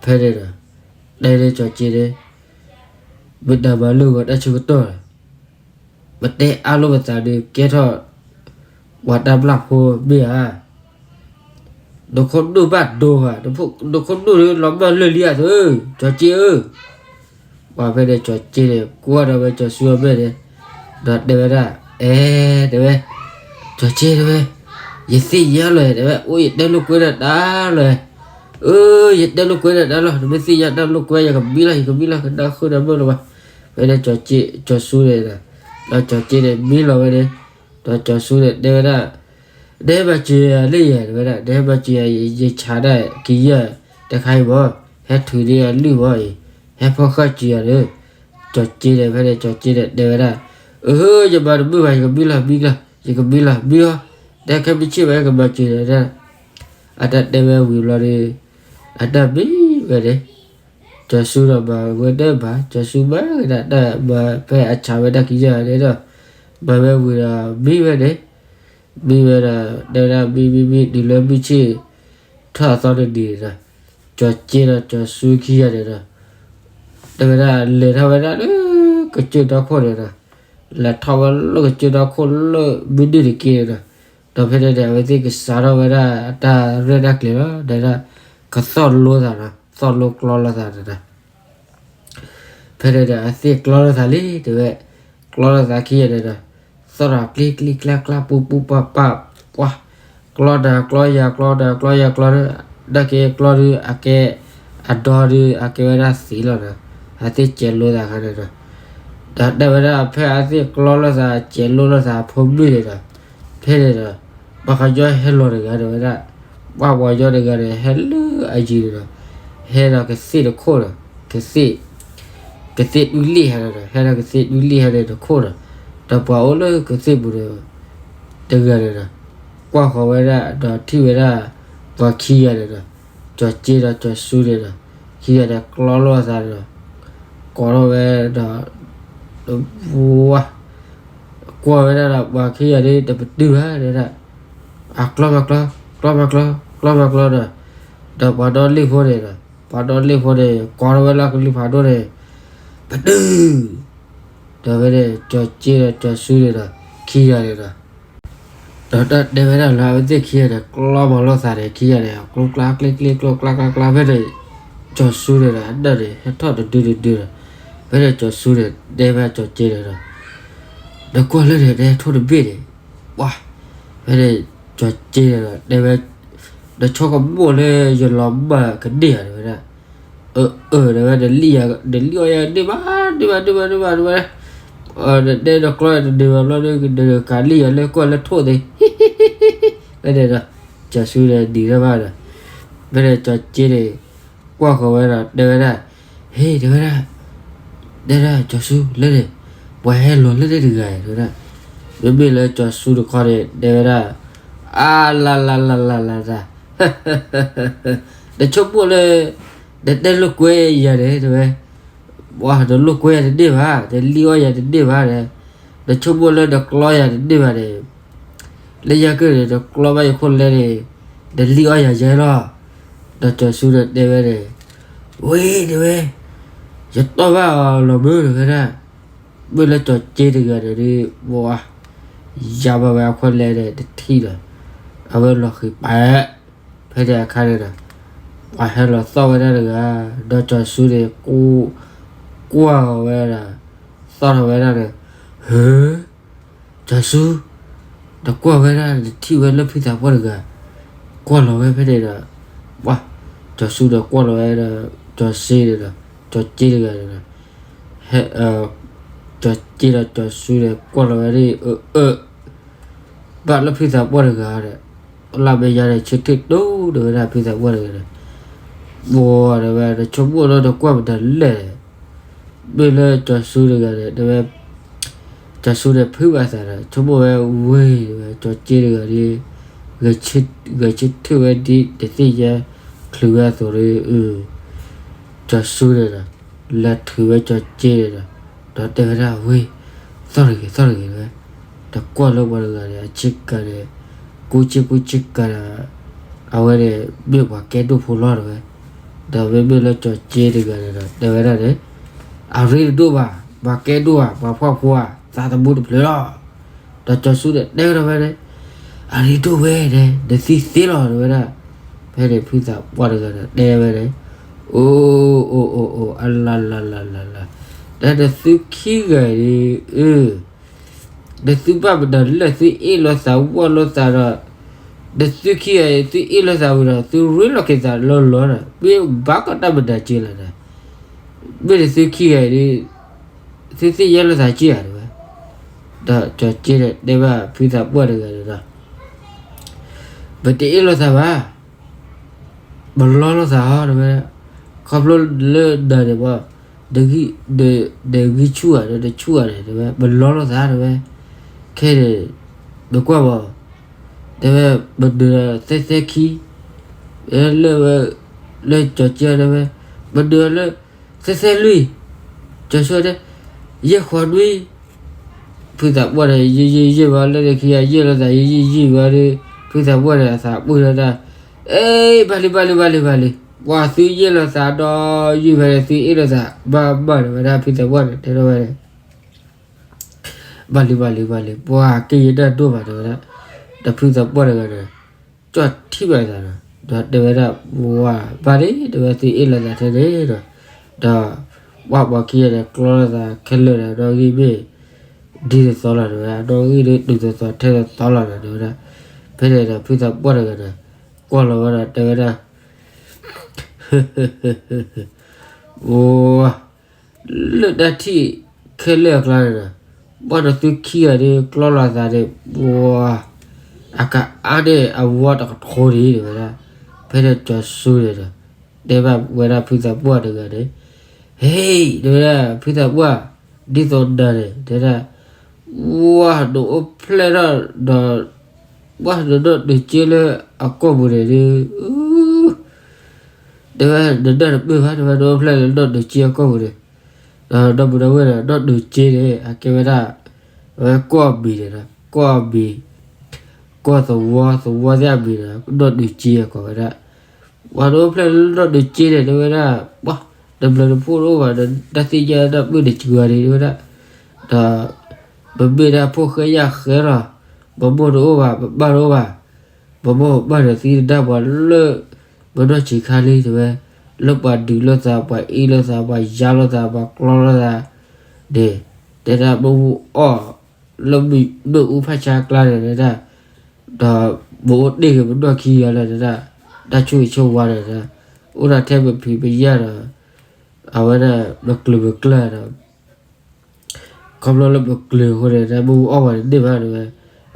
ဖဲန့ၣ်ဒီး တဲန့ၢ်ကၠီၤက့န့ၣ်, မ့ၢ်တၢ်မၤလိာ်ဂီၤတၢ်ဆၢကတီၢ်လီၤ, ပတဲအါလိာ်ပသးဒီး ကဲထီၣ် ပှၤတၢ်ဘျၣ်ဖိမ့ၢ်ဧါ, နခိၣ်ဒိၣ်ဘၣ်ဒိဘၣ်, နခိၣ်ဒိၣ်လီၤမၢ်လၢာ်လံဧါသု, ကၠီၤက့ဧၢ, ပှၤဖဲန့ၣ် ကၠီၤက့န့ၣ် ကွၢ်ဒီးဝဲကၠီၤစူအမဲာ်န့ၣ်, ဒီးတဲဝဲဒၣ်, အဲ, တဲဝဲ, ကၠီၤက့တဲဝဲ, ယသ့ၣ်ညါလီၤတဲဝဲ, အိၣ်ယတဲလိာ်ကွဲဒီးတၢ်လီၤ, အၢ ယတဲလိာ်ကွဲဒီးတၢ်လီၤ, နမ့ၢ်သ့ၣ်ညါတၢ်လိာ်ကွဲ ယကမံလီၤ ယကမံလီၤ ကနၢ်ဃုနၢ်မုၢ်လီၤဘၣ်, ဖဲန့ၣ်ကၠီၤစူန့ၣ်, ဒီးကၠီၤက့န့ၣ်မံလီၤဝဲန့ၣ်, ဒီးကၠီၤစူန့ၣ်တဲဝဲဒၣ်, နဟဲမၤစၢၤယၤလၢယၤတဲဝဲဒၣ်, နဟဲမၤစၢၤယၤ ယဆးဒၣ်ကယၢၢ်တခါအံၤမး, ဟဲထုးန့ၢ်အလုၢ်မးအံၤ, ဟဲဖီၣ်ဃာ်စၢၤယၤန့ၣ်, ကၠီၤက့န့ၣ် ဖဲန့ၣ်ကၠီၤက့န့ၣ်တဲဝဲဒၣ်, အၢ ယမၤတမုာ်ဘၣ် ယကမံလီၤ မံလီၤ ယကမံလီၤ မံအီၤ, တဲခဲမုၢ်ဆ့ၣ်ဝဲကမၤစၢၤယၤ, အတၢ်တဲဝဲဝံၤဘျီဒီး, အတၢ်မံဝဲန့ၣ်, ကၠီၤစူဒီးမၤဝဲတဘၣ်, ကၠီၤစူမၤဝဲဒၣ်တၢ်မၤဖဲအဆးဝဲဒၣ်ကယၢၢ်န့ၣ်ဒီး, မၤဝဲဝံၤဒီးမံဝဲန့ၣ်, မံဝဲဒီး တဲဝဲဒၣ်မံမံမံ တုၤလၢမုၢ်ဆ့ၣ်ထီၣ်အသီတနံၤန့ၣ်ဒီး, ကၠီၤက့ဒီးကၠီၤစူခံဂၤန့ၣ်ဒီး, တဲဝဲဒၣ်လဲၤထီၣ်ဝဲဒၣ်လၢကစၢၢ်ဒီခိၣ်န့ၣ်ဒီး, လဲၤထီၣ်ဝဲလၢကစၢၢ်ဒီခိၣ်လၢမုၢ်နုာ်တက့ၢ်န့ၣ်ဒီး, ဒီးဖဲန့ၣ်န့ၣ် အဝဲသ့ၣ်ကစးထီၣ်ဝဲဒၣ်အတၢ်ရဲၣ်တၢ်ကျဲၤလီၤ, တဲဝဲဒၣ်, ကသီၣ်လိသးဒီး သီၣ်လိကျီလိာ်သးန့ၣ်ဒီး ဖဲန့ၣ်ဒီး အသ့ၣ်ကျီလိာ်သးလံ တဲဝဲ, ကျီလိာ်သးခံဂၤန့ၣ်ဒီး, သီၣ်ဒီးကျံကျံကျါကျါ ပူပူပၢ်ပၢ်, ပှၤ, ကျီနၤကျီယၤ ကျီနၤကျီယၤ ကျီဒီး, ဒၣ်က့ကျီဒီးအကဲအဒီဒီးအကဲဝဲဒၣ်သံလီၤဒီး, အသ့ၣ်ကဲလိာ်သးခါန့ၣ်ဒီး, ဒီးတဲဝဲဒၣ်ဖဲအသ့ၣ်ကျီလိာ်သး ကဲလိာ်လိာ်သးအဖိမုၣ်န့ၣ်ဒီး, ဖဲန့ၣ်ဒီး, ပှၤကညီဟဲလီၤတဂၤဒီးဝဲဒၣ်, ပှၤပှၤကညီတဂၤန့ၣ် ဟဲလၢအယံၤန့ၣ်ဒီး, ဟဲဒီးကသ့ၣ်တခိၣ်ဒီး, ကသ့ၣ် ကသ့ၣ်ဒူလံၣ်ဟဲဒီး, ဟဲဒီးကသ့ၣ်ဒူလံၣ်ဟဲန့ၣ်တခိၣ်ဒီး, ဒီးပှၤအိၣ်လၢကသ့ၣ်ပူၤန့ၣ်, တဂၤန့ၣ်ဒီး, ကွၢ်ဃီၤဝဲဒၣ်ဒီးထံၣ်ဝဲဒၣ်, ပှၤခံဂၤန့ၣ်ဒီး, ကၠီၤက့ဒီးကၠီၤစူန့ၣ်ဒီး, ခံဂၤန့ၣ်ကျီလိာ်အသးဒီး, ကိးထီၣ်ဝဲဒီး, ဝါ ကွၢ်ဝဲဒၣ်ဒီးပှၤခံဂၤဒ်တပတုာ်ဘၣ်ဒၣ်, အကျီမၤကျီ, ကျီမၤကျီ, ကျီမၤကျီဒီး, ဒီးပှၤဒီလ့ၣ်ဖိန့ၣ်ဒီး, ပှၤဒီလ့ၣ်ဖိန့ၣ် ကိးထီၣ်ဝဲလၢကလုၢ်ဖးဒိၣ်န့ၣ်, ပတုာ်, ဒီးဖဲန့ၣ် ကၠီၤက့ဒီးကၠီၤစူန့ၣ်ဒီး, ခံဂၤန့ၣ်ဒီး, ဒီးတၢ်တဲဝဲဒၣ်လၢအဝဲသ့ၣ်ခံဂၤန့ၣ် ကျီမၤလိာ်သးန့ၣ် ခံဂၤန့ၣ် ကျိကျါကျ့ကျ့ကျိကျါကျါကျါဖဲန့ၣ်, ကၠီၤစူန့ၣ်ဒီး အနၢ်န့ၣ် ဟဲထီၣ်တဒုတဒုဒီး, ဖဲန့ၣ်ကၠီၤစူန့ၣ် တဲဝဲကၠီၤက့န့ၣ်ဒီး, နကွၢ်လၢန့ၣ် နဟဲထိၣ်တဘ့ၣ်န့ၣ်, ပှၤ, ဖဲန့ၣ် ကၠီၤက့န့ၣ်ဒီး တဲဝဲ, နဆိကမိၣ်လၢယလီၤမၢ်ကန့ၢ်ဧါ တဲဝဲဒၣ်, အၢ အၢ တဲဝဲ, နလံၣ်အီၣ်ယၤတန့ၢ်ဘၣ် တန့ၢ်ဘၣ် တန့ၢ်ဘၣ် တန့ၢ်ဘၣ် တဲဝဲ, နတဲနကျီတန့ၢ်ဘၣ်ဘျီဒီး နကလံၣ်အီၤလၢကွၢ်လၢထိၣ်သ့, ဖဲန့ၣ်ဒီး, ကၠီၤစူန့ၣ်ဒံးထီၣ်ဘၣ်ဒီး, ဖဲန့ၣ်ကၠီၤက့န့ၣ်, ကွၢ်ဃီၤဝဲဒီး တဲဝဲဒၣ်, ဟ့ တဲဝဲဒၣ် တဲဒၣ်ကၠီၤစူလၢန့ၣ်, ပှၤဟဲလီၤလၢန့ၣ်တဂၤအံၤ တဲဝဲဒၣ်, မ့မ့ၢ်လၢကၠီၤစူတခီန့ၣ် တဲဝဲဒၣ်, အါ လါ လါ လါ လါ လါ နဆိကမိၣ်လၢ, နတဲလိာ်ကွဲယၤန့ၣ် တဲဝဲ, ပှၤ နလိာ်ကွဲယၤတန့ၢ်ဘၣ် နလံၣ်အီၣ်ယၤတန့ၢ်ဘၣ်ဒီး, နဆိကမိၣ်လၢနကျီယၤတန့ၢ်ဘၣ်န့ၣ် လၢညါက့န့ၣ် နကျီဘၣ်ယခိၣ်လဲန့ၣ်, နလံၣ်အီၣ်ယၤယဲလီၤ, ဒီးကၠီၤစူန့ၣ်တဲဝဲန့ၣ်, ဝ့ တဲဝဲ, ယတီၢ်ဘၣ်အီၤလီၤမုၢ် တဲဝဲဒၣ်, မ့ၢ်လၢကၠီၤက့တဂၤန့ၣ်ဒီး, ပှၤ, ယါဘၣ်ဝဲအခိၣ်လဲန့ၣ်တထံၣ်ဒီး, အဝဲလီၤဃံၤပာ်, ဖဲ ဖဲန့ၣ်အခါန့ၣ်ဒီး ပှၤဟဲလီၤသီၣ်ဝဲဒၣ်တဂၤ, ဒီးကၠီၤစူန့ၣ် ကွၢ်အီၤဝဲဒၣ်, သီၣ်ထီၣ်ဝဲဒၣ်န့ၣ်, ဟၢ, ကၠီၤစူ, နကွၢ်ဝဲဒၣ် နထံၣ်ဝဲလၢဖုသးပှၢ်တဂၤ ကွၢ်လီၤဝဲဖဲန့ၣ်ဒီး, ပှၤ, ကၠီၤစူဒီးကွၢ်လီၤဝဲဒီး ကၠီၤစ့န့ၣ်ဒီး ကၠီၤစ့တဂၤန့ၣ်ဒီး ဟဲ, ကၠီၤစ့ဒီးကၠီၤစူန့ၣ် ကွၢ်လီၤဝဲဒၣ်, အၢ, အၢ, ဘၣ်လၢဖုသးပှၢ်တဂၤဒီး လၢမဲာ်ညါန့ၣ် ဆၢထၢၣ်ဒိၣ်ဒၣ်ဝဲဒၣ်ဖုသးပှၢ်တဂၤန့ၣ်, ပှၤတဲဝဲ နဆိကမိၣ်လၢနကွၢ်မတၤလဲၣ်, မ့ၢ်လၢကၠီၤစူတဂၤန့ၣ် တဲဝဲ, ကၠီၤစူန့ၣ်ဖုးဘၣ်သးဒီး ဆိကမိၣ်ဝဲဝ့ၢ်ဝဲ ကၠီၤစ့တဂၤဒီး ဂဲၤဆၢထၢၣ်ဝဲဒ်တသ့ၣ်ညါချုးဝဲအသိးဒီး ကၠီၤစူန့ၣ်ဒီး လဲၤထုးဝဲကၠီၤစ့န့ၣ်ဒီး ဒီးတဲဝဲဒၣ်ဝ့ၢ်, သီၣ်တဂ့ၤ သီၣ်တဂ့ၤဝဲ, တကွၢ်လၢပှၤတဂၤန့ၣ် အဆ့ကၤန့ၣ် ကူစ့ကူစ့ကၤဒီး အဝဲန့ၣ် မ့ၢ်ပှၤကဲဒိၣ်ဖိလီၤတဲဝဲ, ဒီးမ့မ့ၢ်လၢကၠီၤစ့တဂၤန့ၣ်ဒီး တဲဝဲဒၣ်န့ၣ်, အရ့တဒိၣ်ဘၣ်, ပှၤကဲဒိၣ်ဧါ, ပှၤဖှီၣ်ဖိဧါ, သးသမူတဖျၢၣ်လီၤ. ဒီးကၠီၤစူန့ၣ် တဲဝဲဒၣ်ဝဲန့ၣ်, အရ့ဒိၣ်ဝဲန့ၣ် နသံသ့လီၤတဲဝဲဒၣ်, ဖဲန့ၣ်ဖုသးပှၢ်တဂၤန့ၣ် တဲဝဲန့ၣ်, အိၣ်, အိၣ်, အိၣ်, အိၣ်, အလၤလၤလၤလၤလၤ, ဒီးနသုခံဂၤအံၤ, နသုဘၣ်မနုၤလဲၣ် သုအ့ၣ်လိာ်သးဝီၢ်လိာ်သးဒီး, နသုခံဂၤအံၤ သုအ့ၣ်လိာ်သးဝံၤဒီး သုရ့လိာ်က့ၤသးလီၤလီၤဒီး မ့ၢ်ဘၣ်ကီးတၢ်မနုၤက့လီၤဒီး, မ့ၢ်နသုခံဂၤအံၤ သုသ့ၣ်ညါလိာ်သးက့ဧါတဲဝဲ, ဒီးကၠီၤစ့န့ၣ် တဲဘၣ်ဖုသးပှၢ်တဂၤန့ၣ်ဒီး ပတအ့ၣ်လိာ်သးဘၣ်, ပလီလိာ်သးဟီတဲဝဲ, ခီဖျိလၢနၤန့ၣ်မ့ၢ်, နဂံၢ်ဆူၣ်ဧါဒီး နဆူၣ်ဧါန့ၣ်တဲဝဲ, ပလီလိာ်သးတဲဝဲ, ခဲန့ၣ် နကွၢ်မး, တဲဝဲ ပနုာ်ဒီးသဲသဲခံ, လၢဝဲ, လၢကၠီၤစ့တဲဝဲ, ပနုာ်ဒီးလၢ သဲသဲလွံၢ်, ကၠီၤစူတဲ, ယဲၢ်ဃီနွံ, ဖုသးပှၢ်န့ၣ် ယံာ်ယံာ်ယံာ်ဘၣ်လၢန့ၣ်ခံဂၤ ယံာ်လိာ်သးယံာ်ယံာ်ယံာ်ဘၣ်ဒီး ဖုသးပှၢ်န့ၣ် အသးပှၢ်ဒီးတၢ်, အ့ ဘၣ်လံဘၣ်လံဘၣ်လံဘၣ်လံ, ပှၤသုယံာ်လိာ်သးဒီးယံာ်ဖဲန့ၣ် သုအ့ၣ်လိာ်သးဘၣ်ဘၣ်တဲဝဲဒၣ် ဖုသးပှၢ်န့ၣ် တဲထီၣ်ဝဲန့ၣ် ဘၣ်လံဘၣ်လံဘၣ်လံ, ပှၤက့ၤယတၢ်ဒိၣ်ဘၣ်တဲဝဲဒၣ်, ဒီးဖုသးပှၢ်တဂၤန့ၣ် ကၠီၣ်ထံၣ်ဘၣ်သးဒီး ဒီးတဲဝဲဒၣ် ပှၤဘၣ်န့ၣ် တဲဝဲသုအ့ၣ်လိာ်သးထဲန့ၣ်ဒီး, ဒီး ပှၤပှၤခံဂၤန့ၣ် ကျီလိာ်သးခဲလၢာ်ဒီး နီၣ်ဂံၢ်မ့ၢ် ဒ်သိးသိးလီၤတဲဝဲဒၣ် နီၣ်ဂံၢ်ဒ်တုၤသိးသိးထဲသိးသိးလီၤဒီးတဲဝဲဒၣ်, ဖဲန့ၣ်ဒီးဖုသးပှၢ်တဂၤန့ၣ် ကွၢ်လီၤဝဲဒီးတဲဝဲဒၣ် ပှၤ လၢတၢ်ထံၣ်ခဲလၢာ်အကျါန့ၣ်ဒီး ပှၤနသုခံဂၤဒီးကျီလိာ်သးန့ၣ် ပှၤ အကအါန့ၢ်အဝီတကထိဒံးတဲဝဲဒၣ်, ဖဲန့ၣ်ကၠီၤစူန့ၣ်ဒီး တဲဘၣ်ဝဲဒၣ်ဖုသးပှၢ်တဂၤန့ၣ်, ဟ့ၣ် တဲဝဲဒၣ် ဖုသးပှၢ် ဒ်သိးနၤန့ၣ် တဲဒၣ် ပှၤနအိၣ်ဖျဲၣ်ထီၣ်ဒီး ပှၤနနီၢ်ဒုးက့လၢအကိာ်ပူၤန့ၣ်ဒီး တဲဝဲ နနၢ်တပၢၢ်ဘၣ် တဲဝဲ နအိၣ်ဖျဲၣ်လၢနီၢ်ဒုးက့အကိာ်ပူၤန့ၣ်, ဒီးဒီပုၢ်ဒီဝဲၢ်ဒီး နီၢ်ဒုးက့န့ၣ် အကဲဝဲဒၣ် အဝဲကိာ်အမံၤန့ၣ်ဒီး ကိာ်အမံၤ ကိာ်သဝီ သဝီသ့ၣ်အမံၤဒီး နီၢ်ဒုးက့အကိးဝဲဒၣ်, ပှၤနအိၣ်ဖျဲၣ်လၢနီၢ်ဒုးက့န့ၣ် တဲဝဲဒၣ် ပှၤ နဘျီနဖှိၣ်တအိၣ်ဘၣ် နတၢ်သ့ၣ်ညါတၢ်ပၢၢ်န့ၣ်စှၤဂၤန့ၣ် တဲဝဲဒၣ်, ဒီး ပမ့ၢ်ဒၣ်ဖိၣ်ဃဲယာ်ဃဲလီၤ, ပမိၢ်တအိၣ်ဘၣ် ပပၢ်တအိၣ်ဘၣ်, ပမိၢ်ပပၢ်န့ၣ်သံတဒၣ်ပှၤလၢ ပနီၢ်ဆံးခါလံ တဲဝဲ, လၢပှၤဒုးလိာ်သး ပှၤအ့ၣ်လိာ်သး ပှၤယါလိာ်သး ပှၤကျီလိာ်သးန့ၣ်, တဲဒၣ်မ့ၣ်အူအီၣ် လၢမ့ၣ်အူဖးဆါကျါန့ၣ် တဲဒၣ်, ဒီးပအိၣ်တ့ၢ်က့ၤပနီၢ်ခံဂၤလၢာ် တဲဒၣ်, တၢ်ဆိၣ်ဂ့ၤဆိၣ်ဝါန့ၣ် တဲဒၣ်, အိၣ်ဒၣ်ထဲပဖံးပညၣ်ဒီး အဝဲဒၣ်ပကျၢၤပကျၢၤဒီး ခီဖျိလၢပကျၢၤအဃိန့ၣ် တဲမ့ၣ်အူအီၣ်ပှၤတန့ၢ်ဘၣ် တဲဝဲ, အ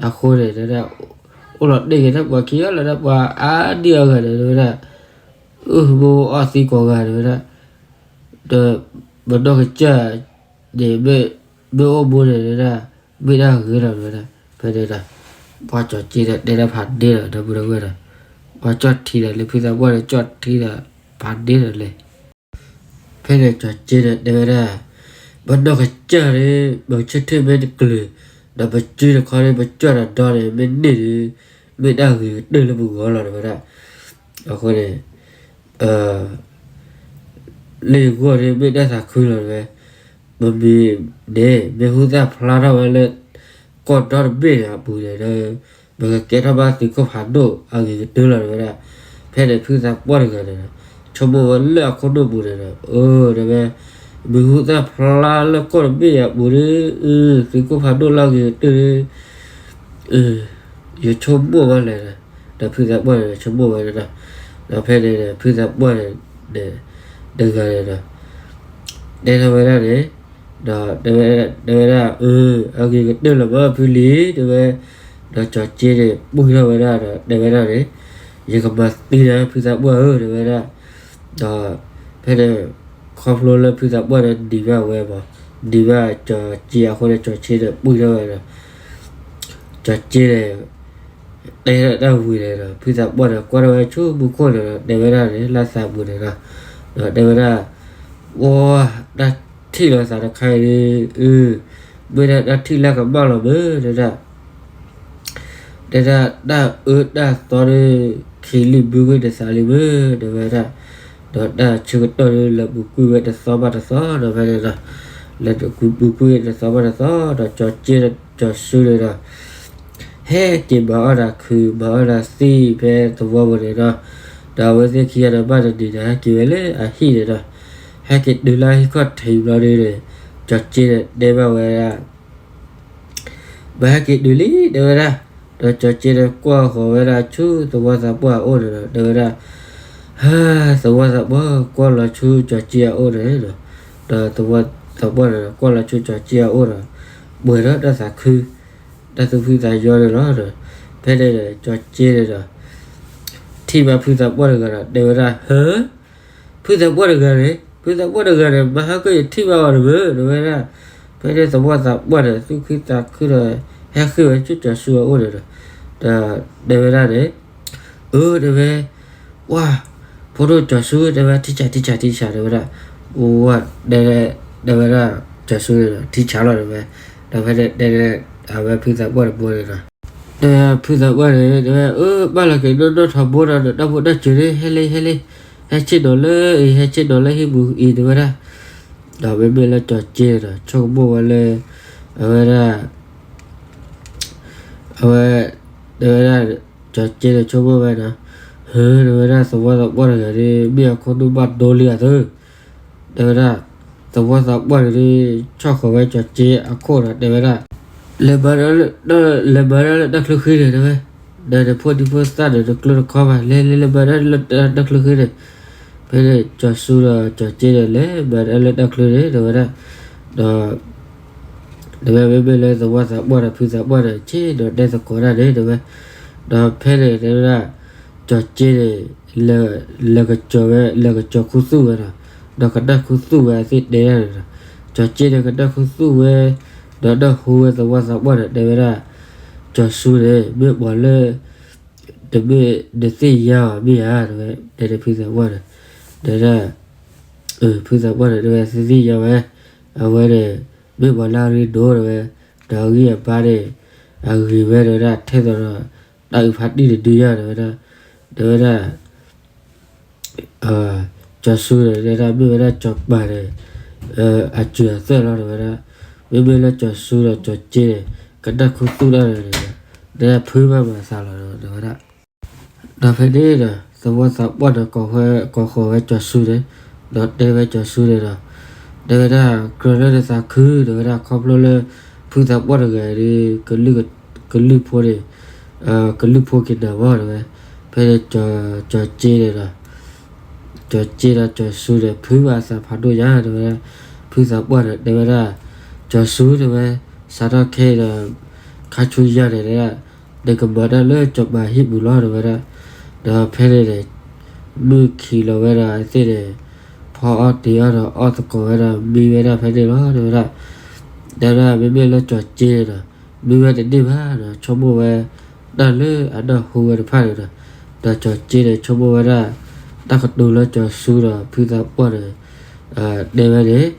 ဃိန့ၣ် တဲဒၣ်, အိၣ်လီၤတ့ၢ်က့ၤတၢ်ပှၤခံဂၤလၢာ် တၢ်ပှၤအါဒံအါဂၤန့ၣ် တဲဝဲဒၣ်, အၢ မ့ၣ်အူအီၣ်သံကိးဂၤ တဲဝဲဒၣ်, ဒီးပနီၢ်ကစၢ်န့ၣ် မ့ၢ်အိၣ်မူန့ၣ် တဲဒၣ်, မ့ၢ်တၢ်ဂ့ၤလီၤ တဲဝဲဒၣ်, ဖဲန့ၣ်ဒီး ပှၤကၠီၤက့ဒီး တဲဒၣ်ဖးဒ့ဒီး ဒီပုၢ်ဒီဝဲၢ်ဒီး ပှၤကၠီၣ်ထံဒီး လၢဖုသးပှၢ်ဒီး ကၠီၣ်ထံဒီး ဖးဒ့ဒီးလဲၣ် ဖဲန့ၣ်ကၠီၤက့ဒီး တဲဝဲဒၣ်, ပနီၢ်ကစၢ်န့ၣ် ပဆၢထၢၣ်မ့ၢ်တကျၢၤ, ဒီးပစုတခီန့ၣ် ပကၠီၣ်တဒီန့ၣ် မ့ၢ်န့ၢ်ဒီး မ့ၢ်တၢ်ဂ့ၤကတၢၢ်လၢပဂီၢ်လီၤ တဲဝဲဒၣ်, အဃိန့ၣ် လၢယဂီၢ်န့ၣ် မ့ၢ်တၢ်သးခုလီၤ တဲဝဲ, ပမ့ၢ်န့ၣ် မ့ၢ်ဟူသၣ်ဖျါထီၣ်ဝဲလၢ ကီၢ်ဒီတဘ့ၣ်န့ၣ်အပူၤန့ၣ်ဒီး ပကကဲထီၣ်ဘၣ်သုးခိၣ်ဖးဒိၣ်အဂ့ၤကတၢၢ်လီၤ တဲဝဲဒၣ်, ဖဲန့ၣ်ဖုသးပှၢ်တဂၤန့ၣ်ဒီး ဆိကမိၣ်ဝဲလၢအခိၣ်နူာ်ပူၤန့ၣ်ဒီး အၢ တဲဝဲ, မံၤဟူသၣ်ဖျါလၢကီၢ်တဘ့ၣ်အပူၤဒီး သုးခိၣ်ဖးဒိၣ်လၢအဂ့ၤကတၢၢ်ဒီး ယဆိကမိၣ်ဝဲလဲၣ်ဒီး, ဒီးဖုသးပှၢ်န့ၣ်ဒီးဆိကမိၣ်ဝဲန့ၣ်ဒီး, ဒီးဖဲန့ၣ်ဒီး ဖုသးပှၢ်န့ၣ် တဂၤန့ၣ်ဒီး တဲထီၣ်ဝဲဒၣ်န့ၣ်, ဒီးတဲဝဲဒၣ်, အဂ့ၤကတၢၢ်လၢၤဘၣ်ဖုလံ တဲဝဲ, ဒီးကၠီၤက့န့ၣ် ပှံၢ်ထီၣ်ဝဲဒၣ်ဒီး တဲဝဲဒၣ်န့ၣ်, ယကမၤသံနၤဖုသးပှၢ်ဧၢ တဲဝဲဒၣ်, ဒီးဖဲန့ၣ် ခီဖျိလၢဖုသးပှၢ်န့ၣ်ဒံးဘၣ်ဝဲမး, ဒံးဘၣ်ကၠီၤက့အဃိန့ၣ် ကၠီၤက့န့ၣ်ပှံၢ်ထီၣ်ဝဲဒီး ကၠီၤက့န့ၣ် တဲဒၣ်တၢ်ဝံၤန့ၣ်ဒီး ဖုသးပှၢ်န့ၣ် ကွၢ်ထီၣ်ဝဲဆူမူခိၣ်န့ၣ်ဒီး တဲဝဲဒၣ်န့ၣ် လၢသးပူၤန့ၣ်ဒီး, ဒီးတဲဝဲဒၣ်, အိၣ်, တၢ်ထံၣ်လိာ်သးတခါအံၤဒ်, မ့ၢ်ဒၣ်တၢ်ထံၣ်လၢကမၣ်လီၤမ့ၢ် တဲဒၣ်, တဲဒၣ်တၢ်အၢတၢ်သီဒီး ခံလံာ်ဘုကွံာ်နသးလံမ့ၢ် တဲဝဲဒၣ်, ဒီးတၢ်ဆၢကတီၢ်ဒီး လဲၤပူၤကွံာ်ဝဲတသီဘၣ်တသီဒီးဖဲန့ၣ်ဒီး, လဲၤပူၤကွံာ်တသီဘၣ်တသီဒီး ကၠီၤက့ဒီး ကၠီၤဆူန့ၣ်ဒီး ဟဲက့ၤမၤအီၣ်တၢ်ခု မၤအီၣ်တၢ်သံၣ်ဖဲသဝီပူၤန့ၣ်ဒီး, ဒီးအဝဲသ့ၣ်ခံဂၤန့ၣ် ဘၣ်တနံၤန့ၣ် ဟဲက့ၤဝဲလၢအဟံၣ်န့ၣ်ဒီး, ဟဲက့ၤတုၤလၢဟံၣ်ခီၣ်ထံးဘျီဒ်န့ၣ်, ကၠီၤက့န့ၣ်တဲဘၣ်ဝဲဒၣ် မၤဟဲက့ၤတုၤလံ တဲဝဲဒၣ်, ဒီးကၠီၤက့န့ၣ်ကွၢ်ဃီၤဝဲဒၣ်ဆူသဝီသးပှၢ်အအိၣ်န့ၣ်ဒီး တဲဝဲဒၣ်, ဟါ, သဝီသးပှၢ်ကွၢ်လီၤဆူကၠီၤက့အအိၣ်န့ၣ်ဒီး, ဒီးသဝီသးပှၢ်န့ၣ်ဒီး ကွၢ်လီၤဆူကၠီၤက့အအိၣ်ဒီး, ပှဲၤဒီးတၢ်သးခု, တၢ်သူၣ်ဖှံသးညီန့ၣ်လီၤဒီး, ဖဲန့ၣ်ဒီး ကၠီၤက့န့ၣ်ဒီး ထံၣ်ဘၣ်ဖုသးပှၢ်တဂၤဒီး တဲဝဲဒၣ်, ဟါ, ဖုသးပှၢ်တဂၤန့ၣ်, ဖုသးပှၢ်တဂၤန့ၣ် မၤဟါကၢၣ်ယထံၣ်ဘၣ်အီၤတမုာ် တဲဝဲဒၣ်, ဖဲန့ၣ်သဝီသးပှၢ်န့ၣ် သူၣ်ခုသးခုဒီး ဟဲဃ့ၢ်ဝဲဆူကၠီၤဆူအအိၣ်န့ၣ်ဒီး, ဒီးတဲဝဲဒၣ်န့ၣ်, အၢ တဲဝဲ, ပှၤ, ဖိဒိၣ်ကၠီၤဆူ တဲဝဲ ထံဆး ထံဆး ထံဆး တဲဝဲဒၣ်, ဝဲ, တဲဝဲဒၣ်, ကၠီၤဆူန့ၣ်ဒီး ထံဆးလီၤ တဲဝဲ, ဒီးဖဲန့ၣ်တဲ အဝဲဖုသးပှၢ်တဘိန့ၣ်ဒီး ဒီးဖုသးပှၢ်န့ၣ် တဲဝဲ, အၢ ဘၣ်လီၤက့ၤနီၢ်နီၢ်ထီဘိဒီး တၢ်ဖိတၢ်စူၤန့ၣ် ဟဲလံ ဟဲလံ, ဟဲဆ့ၣ်နီၤလၢအံၤ ဟဲဆ့ၣ်နီၤလၢဟံၣ်ပူၤအံၤ တဲဝဲဒၣ်, ဒီးမ့မ့ၢ်လၢကၠီၤက့ဒီး ဆိကမိၣ်ဝဲလၢ အဝဲဒၣ် အဝဲ တဲဝဲဒၣ်, ကၠီၤက့န့ၣ်ဆိကမိၣ်ဝဲဒီး, ဟၢ တဲဝဲဒၣ် သဝီသးပှၢ်တဂၤဒီး မ့ၢ်အခိၣ်နူာ်ဘၣ်ဒိလံအသိး, တဲဝဲဒၣ်, သဝီသးပှၢ်န့ၣ်ဒီး ဆီၣ်ဃီၤဝဲကၠီၤက့အခိၣ်ဒီး တဲဝဲဒၣ်, လဲၤမၤ, လဲၤမၤဒၣ်လၢတၢ်ချၢဃံန့ၣ် တဲဝဲ, ဒီးနဖိဒံဖိသၣ်ဒီး နကျိနခီဘၣ် လဲၤလဲၤလဲၤမၤဒၣ်လၢတၢ်ချၢဃံန့ၣ်, ဖဲန့ၣ် ကၠီၤဆူဒီးကၠီၤက့န့ၣ် လဲၤမၤဒၣ်လၢတၢ်ချၢန့ၣ် တဲဝဲဒၣ်, ဒီး တဲဝဲ မ့မ့ၢ်လၢသဝီသးပှၢ်ဒီး ဖုသးပှၢ်န့ၣ် ဆ့ၣ်နီၤတဲသကိးတၢ်န့ၣ် တဲဝဲ, ဒီးဖဲန့ၣ် တဲဝဲဒၣ်, ကၠီၤက့န့ၣ် လဲၤကစီၤဝဲ လဲၤကစီၤခူသူၣ်ဝဲဒီး, ဒီးကနၣ်ခူသူၣ်ဝဲအသ့ၣ်တဲဒၣ်န့ၣ်ဒီး, ကၠီၤက့န့ၣ် ကနၣ်ခူသူၣ်ဝဲ, ဒီးနၢ်ဟူဝဲသဝီသးပှၢ်န့ၣ် တဲဝဲဒၣ်, ကၠီၤဆူန့ၣ် မ့ၢ်ပှၤလၢ တမ့ၢ်နသ့ၣ်ညါအီၤမ့ၢ်ဧါ တဲဝဲ, တဲန့ၣ်ဖုသးပှၢ်န့ၣ်, တဲဝဲဒၣ်, ဖုသးပှၢ်န့ၣ် တဲဝဲ သ့ၣ်ညါဝဲ, အဝဲန့ၣ် မ့ၢ်ပှၤလၢအရ့ဒိၣ် တဲဝဲ, ဒီးအဂံၢ်အဘါန့ၣ် အဂ့ၤဝဲ တဲဝဲဒၣ် ထဲသိးဒီး တၢ်အုးဖးတံၢ်တဒုညါ တဲဝဲဒၣ်, တဲဝဲဒၣ် ကၠီၤဆူန့ၣ် တဲဝဲဒၣ် မ့ၢ်ဝဲဒၣ်စီၤပၤန့ၣ် အစၢၤအသွဲၣ်လီၤ တဲဝဲဒၣ်, မ့မ့ၢ်လၢကၠီၤဆူဒီးကၠီၤက့န့ၣ် ကနၣ်ခူသူၣ်ဒၣ်န့ၣ် တဲဖုဘၣ်မၤသးလီၤ တဲဝဲဒၣ်, ဒီးဖဲန့ၣ်ဒီး သဝီသးပှၢ်န့ၣ် ကိးဃီၤဝဲကၠီၤဆူန့ၣ်, ဒီးတဲဝဲကၠီၤဆူန့ၣ်ဒီး, တဲဝဲဒၣ် ကြၢးလၢနသးခု တဲဝဲဒၣ် ခီဖျိလၢ ဖုသးပှၢ်တဂၤဒီး ကလုၢ်ဖိန့ၣ် ကလုၢ်ဖိက့ၤနၤမး တဲဝဲ, ဖဲန့ၣ် ကၠီၤက့န့ၣ်ဒီး ကၠီၤက့ဒီးကၠီၤဆူန့ၣ် ဖုဘၣ်အသးဖးဒိၣ်ညါ တဲဝဲဒၣ်, ဖုသးပှၢ်န့ၣ် တဲဝဲဒၣ်, ကၠီၤဆူ တဲဝဲ, စးထီၣ်ခဲအံၤဒီး ခါဆူညါန့ၣ် တဲဝဲဒၣ်, နကမၤတၢ်လၢစီၤပၤဟံၣ်ပူၤလီၤ တဲဝဲဒၣ်, ဒီးဖဲန့ၣ်န့ၣ် မုၢ်ခံးလီၤဝဲဒၣ်အသ့ၣ်န့ၣ် ဖီအီၣ်တ့ၤအီၣ်ဒီးအီၣ်သကိးဝဲဒီး မံဝဲဒၣ်ဖဲန့ၣ်လီၤ တဲဝဲဒၣ်, တဲဝဲဒၣ် မ့မ့ၢ်လၢကၠီၤက့န့ၣ်ဒီး မံဝဲတန့ၢ်ဘၣ်ဒီး ဆိကမိၣ်ဝဲ တၢ်လၢအနၢ်ဟူဝဲတဖၣ်န့ၣ်ဒီး, ဒီးကၠီၤက့န့ၣ် ဆိကမိၣ်ဝဲဒၣ် တၢ်ကတိၤလၢကၠီၤဆူဒီးဖုသးပှၢ်န့ၣ် တဲဝဲန့ၣ်,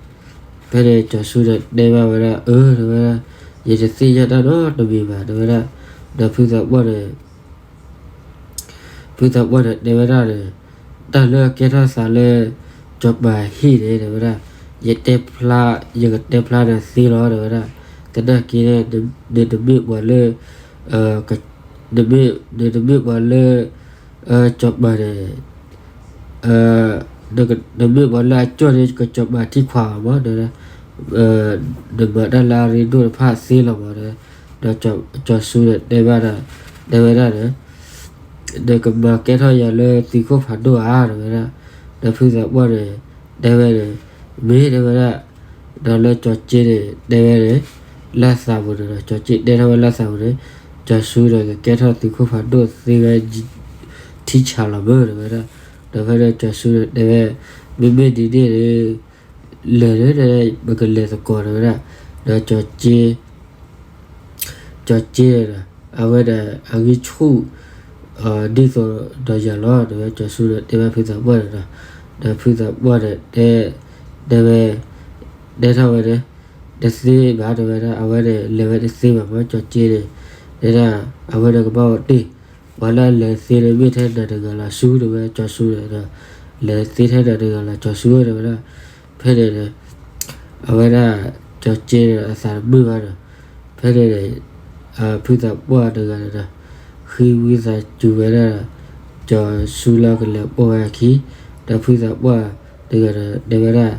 ဖဲန့ၣ်ကၠီၤဆူန့ၣ် တဲဘၣ်ဝဲဒၣ် အၢ တဲဝဲဒၣ်, ယတသ့ၣ်ညါတၢ်နီတမံၤဘၣ် တဲဝဲဒၣ်, ဒီးဖုသးပှၢ်န့ၣ် ဖုသးပှၢ်န့ၣ် တဲဝဲဒၣ်န့ၣ်, တၢ်လၢအကဲထီၣ်သးလၢ စီၤပၤဟံၣ်န့ၣ် တဲဝဲဒၣ်, ယတဲဖျါ, ယကတဲဖျါနၤသ့လီၤ တဲဝဲဒၣ်, သနာ်က့န့ၣ် နတမ့ၢ်ပှၤလၢ နမ့ၢ်, နတမ့ၢ်ပှၤလၢ စီၤပၤန့ၣ် နမ့ၢ်ပှၤလၢအကၠီၣ်န့ၣ် ကစီၤပၤထံၣ်ခွါအီၤမး တဲဝဲဒၣ်, နမၤတၢ်လၢအရ့ဒိၣ်တဖၣ်သ့လီၤမး တဲဝဲ, ဒီးစီၤစုန့ၣ်တဲဘၣ်ဒီး, တဲဝဲဒၣ်န့ၣ်, နကမၤကဲထီၣ်ယၤလၢသုးခိၣ်ဖးဒိၣ်ဧါ တဲဝဲဒၣ်, ဒီးဖုသးပှၢ်န့ၣ် တဲဝဲန့ၣ်, မ့ၢ်တဲဝဲဒၣ်, ဒီးလၢစီၤက့န့ၣ် တဲဝဲန့ၣ်, လၢသးပူၤန့ၣ်ဒီး စီၤက့တဲထီၣ်ဝဲလၢသးပူၤန့ၣ်, စီၤစုဒီးကကဲထီၣ်သုးခိၣ်ဖးဒိၣ်သ့ဝဲ ထံဆးလီၤမး တဲဝဲဒၣ်, ဒီးဖဲန့ၣ်စီၤစုန့ၣ်တဲဝဲ, မ့မ့ၢ်ဒ်န့ၣ်န့ၣ် လဲၤန့ၣ် ပကလဲၤသကိး တဲဝဲဒၣ်, ဒီးစီၤက့ စီၤက့န့ၣ်ဒီး အဝဲဒၣ်အဂံၢ်ဆူၣ် ဒ်သိးဒီးယၤလီၤ တဲဝဲ, စီၤစုဒီးတဲဘၣ်ဖုသးပှၢ်န့ၣ်ဒီး, ဒီးဖုသးပှၢ်န့ၣ်တဲ, တဲဝဲ, တဲထီၣ်ဝဲန့ၣ်, တသ့ဘၣ် တဲဝဲဒၣ်, အဝဲန့ၣ်လဲၤဝဲတသ့ဘၣ်မး စီၤက့န့ၣ်, တဲဒၣ်, အဝဲန့ၣ်ကဘၣ်အိၣ်တ့ၢ်, ပှၤလၢအလဲၤသ့န့ၣ်မ့ၢ်ထဲနၤတဂၤလီၤ စီၤစု တဲဝဲ, စီၤစုန့ၣ်ဒီး, လဲၤသ့ထဲနၤတဂၤလီၤ စီၤစုဧၢ တဲဝဲဒၣ်, ဖဲန့ၣ်န့ၣ်, အဝဲဒၣ်, စီၤက့န့ၣ်အသးတမုာ်ဘၣ်ဒီး, ဖဲန့ၣ်န့ၣ်, ဖုသးပှၢ်တဂၤန့ၣ်ဒီး, ဃ့ဝံသးစူၤဝဲဒၣ်, စီၤစုလၢကလဲၤပိာ်ဝဲအခံ, ဒီးဖုသးပှၢ်တဂၤန့ၣ် တဲဝဲဒၣ်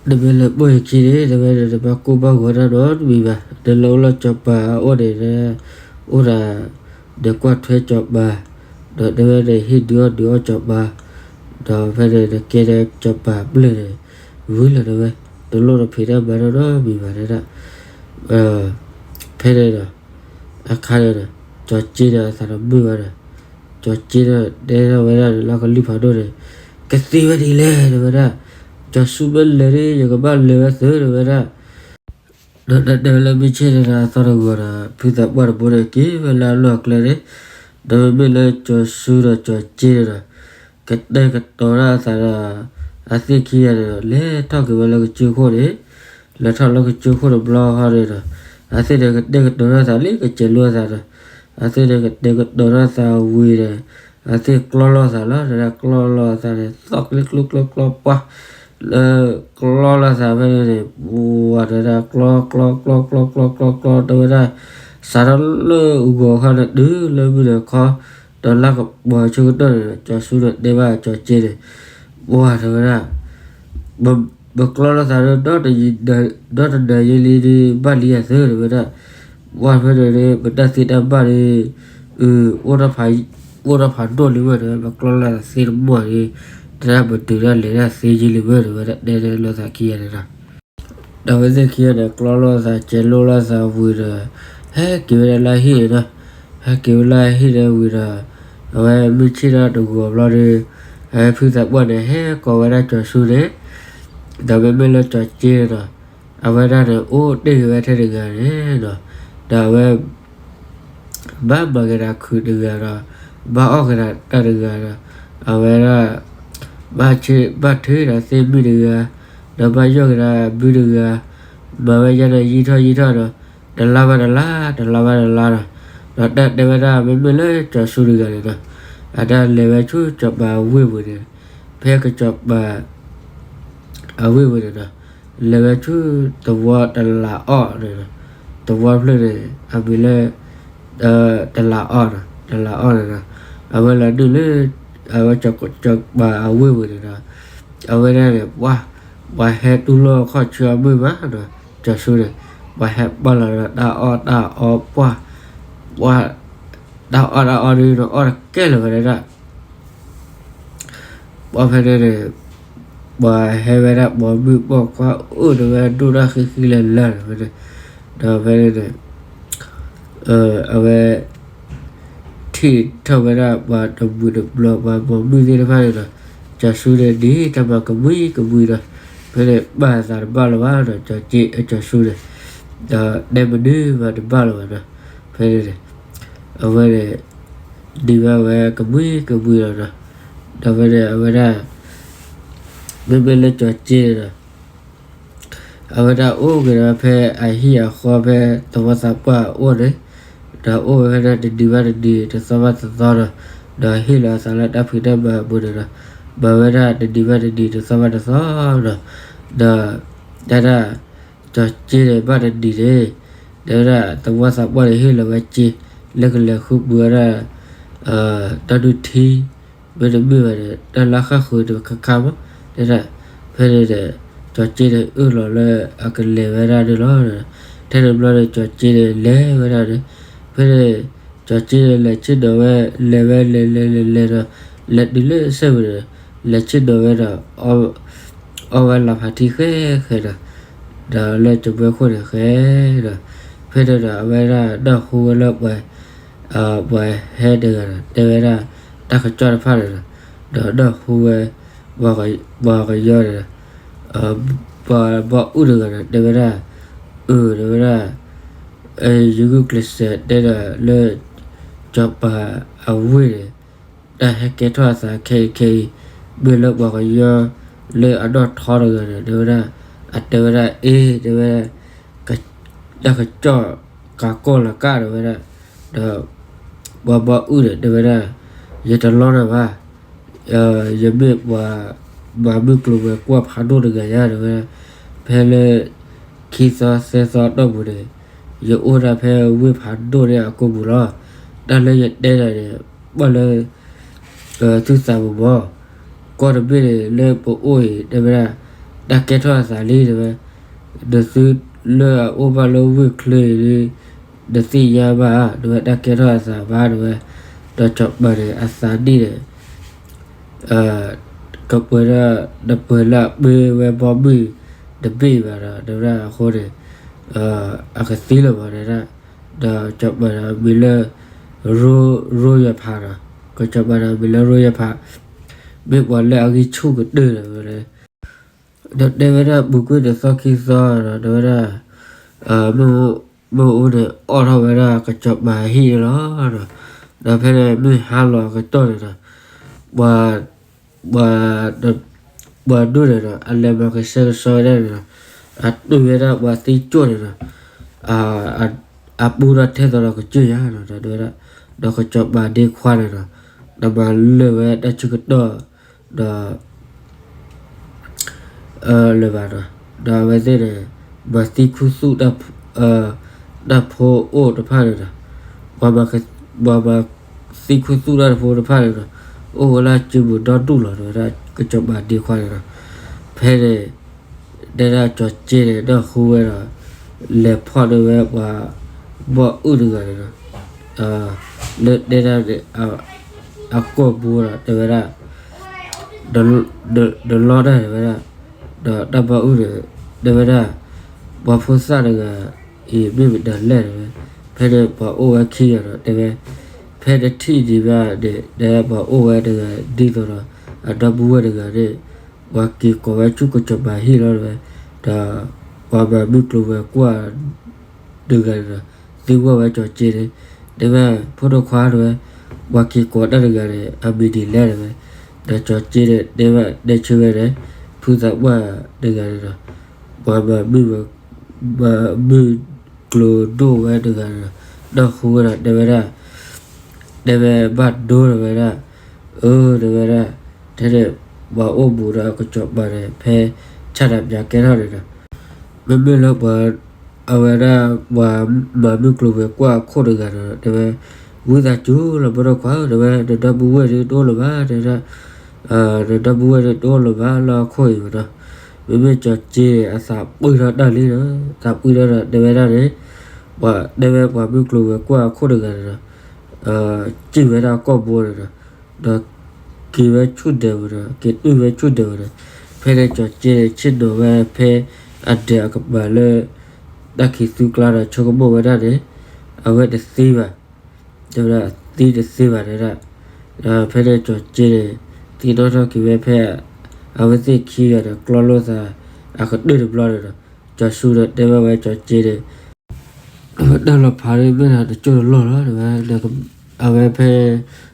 နမ့ၢ်လဲၤပိာ်ယခံန့ၣ် တဲဝဲဒၣ် နဘၣ်ကိၢ်ဘၣ်ဂီၤတၢ်နီတမံၤဘၣ်, နလၢအိၣ်လၢစီၤပၤအအိၣ်န့ၣ်, အိၣ်ဒၣ်, နကွၢ်ထွဲစီၤပၤ, ဒီးတဲဝဲဒၣ်ဟ့ၣ်ဒုးအီၣ်ဒုးအီၣ်စီၤပၤ, ဒီးဖဲန့ၣ်နကဲဒၣ်စီၤပၤပျဲၢ်န့ၣ်, ဝံၤလီၤတဲဝဲ, နလိၣ်နဖံးတၢ်မၤတၢ်နီတမံၤဘၣ်တဲဒၣ်, ဖဲန့ၣ်ဒီး, အခါန့ၣ်ဒီး, စီၤက့ဒီးအသးတမုာ်ဘၣ်ဒီး, စီၤက့ဒီးတဲထီၣ်ဝဲဒၣ်န့ၣ်လၢကလုၢ်ဖးဒိၣ်န့ၣ်, ကသ့ဝဲဒ်လဲၣ် တဲဝဲဒၣ်, စီၤစုမ့ၢ်လဲၤန့ၣ် ယကဘၣ်လဲၤဝဲသု တဲဝဲဒၣ်, ဒီးတဲဝဲလၢမုၢ်ဆ့ၣ်န့ၣ်ဒီးအသီတဂီၤဒီး ဖုသးပှၢ်တဘိန့ၣ်က့ၤဝဲလၢအလီၢ်အကျဲန့ၣ်, ဒီးမ့မ့ၢ်လၢစီၤစုဒီးစီၤက့န့ၣ်ဒီး, ကတဲာ်ကတီၤတၢ်အသးဒီး, အသ့ၣ်ခံဂၤန့ၣ်ဒီး လဲၤထီၣ်က့ၤဝဲလၢကစၢၢ်ခိၣ်န့ၣ်, လဲၤထီၣ်လၢကစၢၢ်ခိၣ်တဘျီဃီန့ၣ်ဒီး, အသ့ၣ်န့ၣ်ကတဲာ်ကတီၤတၢ်သးလံ ကစဲးလိာ်အသးဒီး, အသ့ၣ်န့ၣ်ကတဲာ်ကတီၤတၢ်သးဝံၤဒီး, အသ့ၣ်ကျီလိာ်သးလီၤ တဲဒၣ်ကျီလိာ်အသးန့ၣ် သီၣ်ကျ့ကျိကျိကျီပှၢ်, လၢကျီလိာ်သးဖဲန့ၣ်န့ၣ် ပှၤတဲဒၣ်ကျီကျီကျီကျီကျီကျီကျီ တဲဝဲဒၣ်, စးထီၣ်လၢဂီၤခီန့ၣ်တုၤလၢမုၢ်နၤခီ, ဒီးလၢကပီၤဆၢကတီၢ်န့ၣ်ဒီး စီၤစုန့ၣ်တဲဘၣ်စီၤက့န့ၣ်, ပှၤတဲဝဲဒၣ် ပကျီလိာ်သးဒီး ဒီတနၤယဲလံဒီး ဘၣ်လံအသၢ တဲဝဲဒၣ်, ပှၤဖဲန့ၣ်န့ၣ် ပတၢ်သ့တၢ်ဘၣ်န့ၣ်, အိၣ်ထီၣ်ဖးဒိၣ်လံဝဲ တဲဝဲ ပကျီလိာ်သးသ့တမီၢ်န့ၣ်, တၢ်ပတုာ်တၢ်လဲၤတၢ်သ့ယံာ်လံဝဲ တဲဝဲဒၣ် တဲတဲလိာ်သးခံဂၤန့ၣ်ဒီး ဒီးအဝဲသ့ၣ်ခံဂၤန့ၣ် ကျီလိာ်သးစဲးလိာ်လိာ်သးဝံၤဒီး, ဟဲက့ၤဝဲဒၣ်လၢဟံၣ်န့ၣ်ဒီး, ဟဲက့ၤဝဲလၢဟံၣ်ဒီးဝံၤဒီး, အဝဲမုၢ်ဆ့ၣ်ထီၣ်တဂီၤဘျီဒီး, အဝဲဖုသးပှၢ်န့ၣ် ဟဲကိးဝဲဒၣ်စီၤစုန့ၣ်, ဒီးမ့မ့ၢ်လၢစီၤက့န့ၣ်ဒီး, အဝဲဒၣ်န့ၣ်အိၣ်တ့ၢ်က့ၤဝဲထဲတဂၤန့ၣ်ဒီး, ဒီးအဝဲ ဘၣ်မၤက့ၤတၢ်ခုးတဂၤဒီး, ဘၣ်အီၣ်က့ၤတၢ်တဂၤဒီး, အဝဲဒၣ် ဘၣ်ထံၣ်တၢ်သ့ၣ်မုၣ်တဂၤ, ဒီးဘၣ်ယီၢ်က့ၤတၢ်ဘုတဂၤ, မၤဝဲယဲန့ၣ်ယံာ်ထီၣ်ယံာ်ထီၣ်ဒီး, တလါဘၣ်တလါ, တလါဘၣ်တလါဒီး, ဒီးတၢ်တဲဝဲဒၣ်မ့မ့ၢ်လၢစီၤစုတဂၤန့ၣ်ဒီး, အတၢ်လဲၤဝဲဆူစီၤပၤအဝ့ၢ်ပူၤန့ၣ်, ဖဲကစီၤပၤ အဝ့ၢ်ပူၤန့ၣ်ဒီး, လဲၤဝဲဆူသဝီတလးအီၣ်န့ၣ်ဒီး, သဝီဖျၢၣ်န့ၣ် အမံၤလၢ တလးအီၣ်ဒီး တလးအီၣ်န့ၣ်ဒီး, အဝဲလီၤဒုၣ်လၢ အဝဲစီၤပၤအဝ့ၢ်ပူၤန့ၣ်ဒီး, အဝဲဒၣ်န့ၣ် ပှၤ ပှၤဟဲတူၢ်လိာ်ခီၣ်ဆၢအမုၢ်မးဒီး စီၤစုန့ၣ်, ပှၤဟဲပာ်လီၤဒီးတၢ်အီၣ်တၢ်အီပှၢ်, ပှၤ တၢ်အီၣ်တၢ်အီဒုးဒီးအီၣ်တကဲလၢၤဝဲဒၣ် ပှၤဖဲန့ၣ်န့ၣ်, ပှၤဟဲဝဲဒၣ်ပိာ်မုၣ်ပိာ်ခွါအိၣ်ဒီးဝဲဒိၣ်တၢ်ဃံဃံလၤလၤန့ၣ်ဖဲန့ၣ်, ဒီးဖဲန့ၣ်န့ၣ်, အဝဲ ထံၣ်ထီၣ်ဝဲဒၣ်ပှၤတမှံၤတဘျီပှၤပိာ်မုၣ်သ့ၣ်တဖၣ်န့ၣ်ဒီး, စီၤစုန့ၣ်ဒ်တၢ်မၤကမှံကမှံဒီး, ဖဲန့ၣ်ပာ်အသးတဘၣ်လၢၤဘၣ်ဒီး စီၤစုန့ၣ်, ဒီးတဲမနုၤမၤတဘၣ်လၢၤဘၣ်ဒီး, ဖဲန့ၣ်န့ၣ် အဝဲန့ၣ် ဒံးဘၣ်ဝဲကမှံကမှံလီၤဒီး, ဒီးဖဲန့ၣ်အဝဲဒၣ် မ့မ့ၢ်လၢစီၤက့န့ၣ်ဒီး, အဝဲဒၣ်အိၣ်က့ၤဒီးဖဲအဟံၣ်အဃီဖဲသဝီသးပှၢ်အအိၣ်န့ၣ်, ဒီးအိၣ်ဝဲဖဲဒၣ်တနံၤဘၣ်တနံၤတသီဘၣ်တသီဒီး, ဒီးဟ့ၣ်လီၤအသးလၢတၢ်ဖံးတၢ်မၤအပူၤန့ၣ်ဒီး, မၤဝဲဒၣ်တနံၤဘၣ်တနံၤတသီဘၣ်တသီဒီး, ဒီး တၢ်ဒၣ် စီၤက့န့ၣ်ဘၣ်တနံၤန့ၣ်, တဲဝဲဒၣ်သဝီသးပှၢ်န့ၣ်ဟ့ၣ်လီၤဝဲက့, လၢကလဲၤဃုပှ့ၤဝဲဒၣ် တၢ်ဒုးထံ မ့တမ့ၢ်ဘၣ်ဒီး တၢ်လၢဃၣ်ဃုာ်တခါခါမး, တဲဒၣ်, ဖဲန့ၣ်ဒီး ကၠီၤက့န့ၣ်အၢၣ်လီၤလၢအကလဲၤဝဲဒၣ်န့ၣ်လီၤ. ထဲန့ၣ်ဘျီန့ၣ် ကၠီၤက့န့ၣ်လဲၤဝဲဒၣ်န့ၣ်, ဖဲန့ၣ် ကၠီၤက့န့ၣ်လဲၤဆ့ၣ်နီၤဝဲ လဲၤဝဲလဲၤလဲၤလဲၤလဲၤဒီး လဲၤတုၤလၢစဲဝံၤဒီး လဲၤဆ့ၣ်နီၤဝဲဒီး အီၣ်ဝဲလီၤဖးထံဃဲဃဲဒီး ဒီးလၢကၠီၤပှဲခိၣ်န့ၣ်ဃဲဒီး ဖဲန့ၣ်ဒီး အဝဲဒၣ်နၢ်ဟူဝဲလၢပှၤ ပှၤဟဲတဂၤဒီး တဲဝဲဒၣ် တၢ်ကစီၣ်တဖၣ်န့ၣ်ဒီး ဒီးနၢ်ဟူဝဲ ပှၤကညီန့ၣ်ဒီး ပှၤဘီအုၣ်တဂၤဒီး တဲဝဲဒၣ် အၢ တဲဝဲဒၣ် ယဂုာ်ကျဲးစၢးတဲဒီးလၢ စီၤပၤအဝ့ၢ်န့ၣ် တၢ်ဟဲကဲထီၣ်အသးခဲအံၤခဲအံၤ မ့ၢ်လၢပှၤကညီ လၢအနီၢ်ထီတဂၤန့ၣ် တဲဝဲဒၣ် အတဲဝဲဒၣ် အ့ တဲဝဲဒၣ် တၢ်ကစီၣ်ကးကီၢ်လီၤကၢ် တဲဝဲဒၣ် ဒီး ပှၤဘီအုၣ်န့ၣ် တဲဝဲဒၣ် ယတလီနၤဘၣ် ယမ့ၢ်ပှၤ မၤမုၢ်ကျိၤဝဲၤကွာ်ဖးဒိၣ်တဂၤညါ တဲဝဲဒၣ် ဖဲလၢ ခံသီသၢသီအတီၢ်ပူၤန့ၣ် ယအိၣ်ဒၣ်ဖဲဝ့ၢ်ဖးဒိၣ်န့ၣ်အကိာ်ပူၤလီၤ. တၢ်လၢယတဲဒီးန့ၣ် ဘၣ်လၢ သုသးမုာ်မီၢ် ကီၢ်တဘ့ၣ်န့ၣ် လၢပအိၣ်အံၤ တဲဝဲဒၣ် တၢ်ကဲထီၣ်အသးလံ တဲဝဲ နသုလၢအအိၣ်ဘၣ်လၢဝ့ၢ်ချၢအံၤလံ နသ့ၣ်ညါဘၣ်ဧါ တဲဝဲ တၢ်ကဲထီၣ်အသးဘၣ် တဲဝဲ ဒီးစီၤပၤန့ၣ် အသးနံၣ်န့ၣ် ကပှဲၤဒီး နပှဲၤလၢအပှ့ၤဝဲဘီမုၢ်တဘ့ၣ်ဘၣ်ဒီး တဲဝဲဒၣ်အဃိန့ၣ် အကသံလၢၤဘၣ်တဲဒၣ် ဒီးစီၤပၤန့ၣ်အမံၤလၢ ရိယဖးဒီး ကစီၤပၤန့ၣ်အမံၤလၢရိယဖး မ့ၢ်ပှၤလၢအဂံၢ်ဆူၣ်ကတၢၢ်ဒီး ဒီးတဲဝဲဒၣ် ပူၤကွံာ်တသီခံသီဒီး တဲဝဲဒၣ် မ့ၣ်အူန့ၣ် အီၣ်ထီၣ်ဝဲဒၣ်ကစီၤပၤဟံၣ်န့ၣ်လီၤ. ဒီးဖဲန့ၣ်မုၢ်ဟါလီၤအကတီၢ်န့ၣ်ဒီး ပှၤ ပှၤ ပှၤဒိၣ်န့ၣ်ဒီး အလဲၤမၤကဆှဲကဆှီဝဲဒၣ်န့ၣ်ဒီး အတုၤဝဲဒၣ်ပှၤသံကၠိၣ်န့ၣ်ဒီး အပူထီၣ်ထဲသိးဒီးကစၢၢ်ယၤဒီး တဲဝဲဒၣ် ဒီးကစီၤပၤဒ့ခွါန့ၣ်ဒီး ဒီးမၤလၢာ်ဝဲတၢ်ဆၢကတီၢ် ဒီး လၢၤဘၣ်ဒီး ဒီးအဝဲသ့ၣ်န့ၣ် မၤသံခူသူၣ် တၢ်ဖိအိၣ်တဖၣ်န့ၣ်ဒီး ပှၤမၤသံခူသူၣ်တၢ်ဖိတဖၣ်န့ၣ်ဒီး အိၣ်ဝဲလၢစုပူၤဒီဒူၣ်လီၤ တဲဝဲဒၣ် ကစီၤပၤဒ့ခွါန့ၣ်ဒီး ဖဲန့ၣ် တဲဒၣ်ကၠီၤက့န့ၣ် နၢ်ဟူဝဲဒီး လဲၤဖီၣ်န့ၢ်ဝဲပှၤ ဘီၣ်အုၣ်တဂၤန့ၣ်ဒီး လၢတဲဒၣ်န့ၣ် အကိာ်ဘိဒီး တဲဝဲဒၣ် နလီတၢ် တဲဝဲဒၣ် ဒီးတၢ်ဘီၣ်အုၣ်န့ၣ် တဲဝဲဒၣ် ပှၤဖိသၣ်တဂၤအံၤ မ့ၢ်မတၤလဲၣ် တဲဝဲ ဖဲန့ၣ်ပှၤအိၣ်ဝဲခံဂၤဒီး တဲဝဲ ဖဲတထံၣ်ဒံးဘၣ်န့ၣ် တဲပှၤအိၣ်ဝဲတဂၤ ဒ်သိးဒီး အဒီပုၢ်ဝဲၢ်တဂၤန့ၣ် ပှၤက့ၤကိးဝဲဆူကစီၤပၤဟံၣ်လီၤ တဲဝဲ ဒီး ပှၤမၤမုၢ်ကျိၤဝဲၤကွာ် တဂၤန့ၣ်ဒီး သံကွၢ်ဝဲကၠီၤက့န့ၣ် တဲဝဲ ဖိဒိၣ်ခွါ တဲဝဲ ပှၤက့ၤကိးတၢ်တဂၤန့ၣ် အမံၤဒ်လဲၣ် တဲဝဲ ဒီးကၠီၤက့န့ၣ် တဲဝဲ တဲဆၢဝဲန့ၣ် ဖုသးပှၢ်တဂၤန့ၣ်ဒီး ပှၤမၤမုၢ် မၤမုၢ်ကျိၤဒိၣ်ဝဲတဂၤန့ၣ်ဒီး နၢ်ဟူဝဲဒီး တဲဝဲဒၣ် တဲဝဲဘၣ်ဒိ တဲဝဲဒၣ် အၢ တဲဝဲဒၣ် ထဲန့ၣ် ပှၤအိၣ်ဘူးဒီးကစီၤပၤန့ၣ် ဖဲဆၣ်တပျးကဲထီၣ်န့ၣ်ဒီး မ့မ့ၢ်လၢပှၤ အဝဲဒၣ် ပှၤမၤမုၢ်ကျိၤဝဲၤကွာ်အခိၣ်တဂၤန့ၣ်ဒီး တဲဝဲ ဝံသးစူၤလီၤ ဖိဒိၣ်ခွါ တဲဝဲ နဒီပုၢ်ဝဲၢ်ဒုးတအိၣ်လၢၤဘၣ် တဲဝဲဒၣ် နဒီပုၢ်ဝဲၢ်ဒုးတအိၣ်လၢၤဘၣ်လၢအခိၣ်အံၤဒီး မ့မ့ၢ်ကၠီၤက့န့ၣ် အသးပှံၢ်ထီၣ်တၢ်လံဒီး သးပှံၢ်ထီၣ်ဒီး တဲဝဲဒၣ်န့ၣ် ပှၤတဲဝဲပှၤမုၢ်ကျိၤဝဲၤကွာ်အခိၣ်တဂၤန့ၣ်ဒီး စံၣ်ဝဲဒၣ်ကိာ်ဘိန့ၣ်ဒီး ဒီးက့ၤဝဲဆူၣ်ဒၢးဝဲဒီး က့ၤတုၤဝဲဆူၣ်ဒၢးဝဲဒီး ဖဲန့ၣ်ကၠီၤက့န့ၣ် ဆ့ၣ်နီၤဝဲဖဲအဒၢးအကပၤလၢ တၢ်ခံးသူကျါဒီး ဆိကမိၣ်ဝဲဒၣ်န့ၣ် အဝဲတသံဘၣ် တဲဝဲဒၣ် သံတသ့ဘၣ်တဲဒၣ် ဒီးဖဲန့ၣ်ကၠီၤက့န့ၣ် သံနီၣ်ထီၣ်က့ၤဝဲဖဲ အဝဲသ့ၣ်ခံဂၤဒီး ကျီလိာ်သး အကတၢၢ်တဘျီန့ၣ်ဒီး ကၠီၤဆူဒီးတဲဘၣ်ဝဲကၠီၤက့န့ၣ် တၢ်လီၤဖးန့ၣ်မ့ၢ်ဒၣ်တကၠိၢ်တလီၢ်လီၤ တဲဝဲ အဝဲဖဲ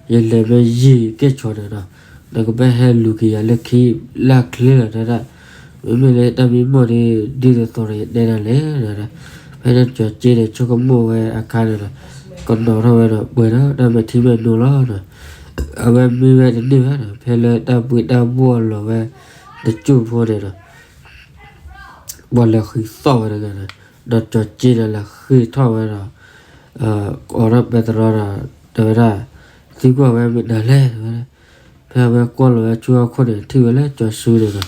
ယလဲၤမ့ၢ်ယံာ်ကဲၣ်ဆိးန့ၣ်ဒီး နကဘၣ်ဟဲလူၤက့ၤယၤလၢခံ လၢချ့လီၤတဲဒၣ် မ့မ့ၢ်လၢတၢ်မံမီၢ်ဒ် ဒ်သိးသိးဒီးယတဲဒၣ်လဲၣ်တဲဒၣ် ဖဲန့ၣ်ကၠီၤက့န့ၣ် ဆိကမိၣ်ဝဲအခါန့ၣ်ဒီး ကနိးထီၣ်ဝဲဒီးပှဲၤဒီးတၢ်မဲာ်ထံမဲာ်နိလီၤဒီး အဝဲမံဝဲတန့ၢ်ဘၣ်ဒီး ဖဲလၢတၢ်ဘှံးတၢ်ဘှီၣ်အလီၤဝဲ တကၠိၢ်ဖိန့ၣ်ဒီး ပှၤလဲၤဃံးသီၣ်ဝဲတဂၤန့ၣ် ဒီးကၠီၤက့န့ၣ်လဲၤဃ့ၢ်ထီၣ်ဝဲဒီး အိးထီၣ်ပဲတြီဒီး တဲဝဲဒၣ် သံကွၢ်ဝဲမ့ၢ်နၤလဲၣ် တဲဝဲ. ဖဲအဝဲကွၢ်လီၤဝဲဆူဟီၣ်ခိၣ်န့ၣ် ထံၣ်ဝဲလၢကၠီၤစူန့ၣ်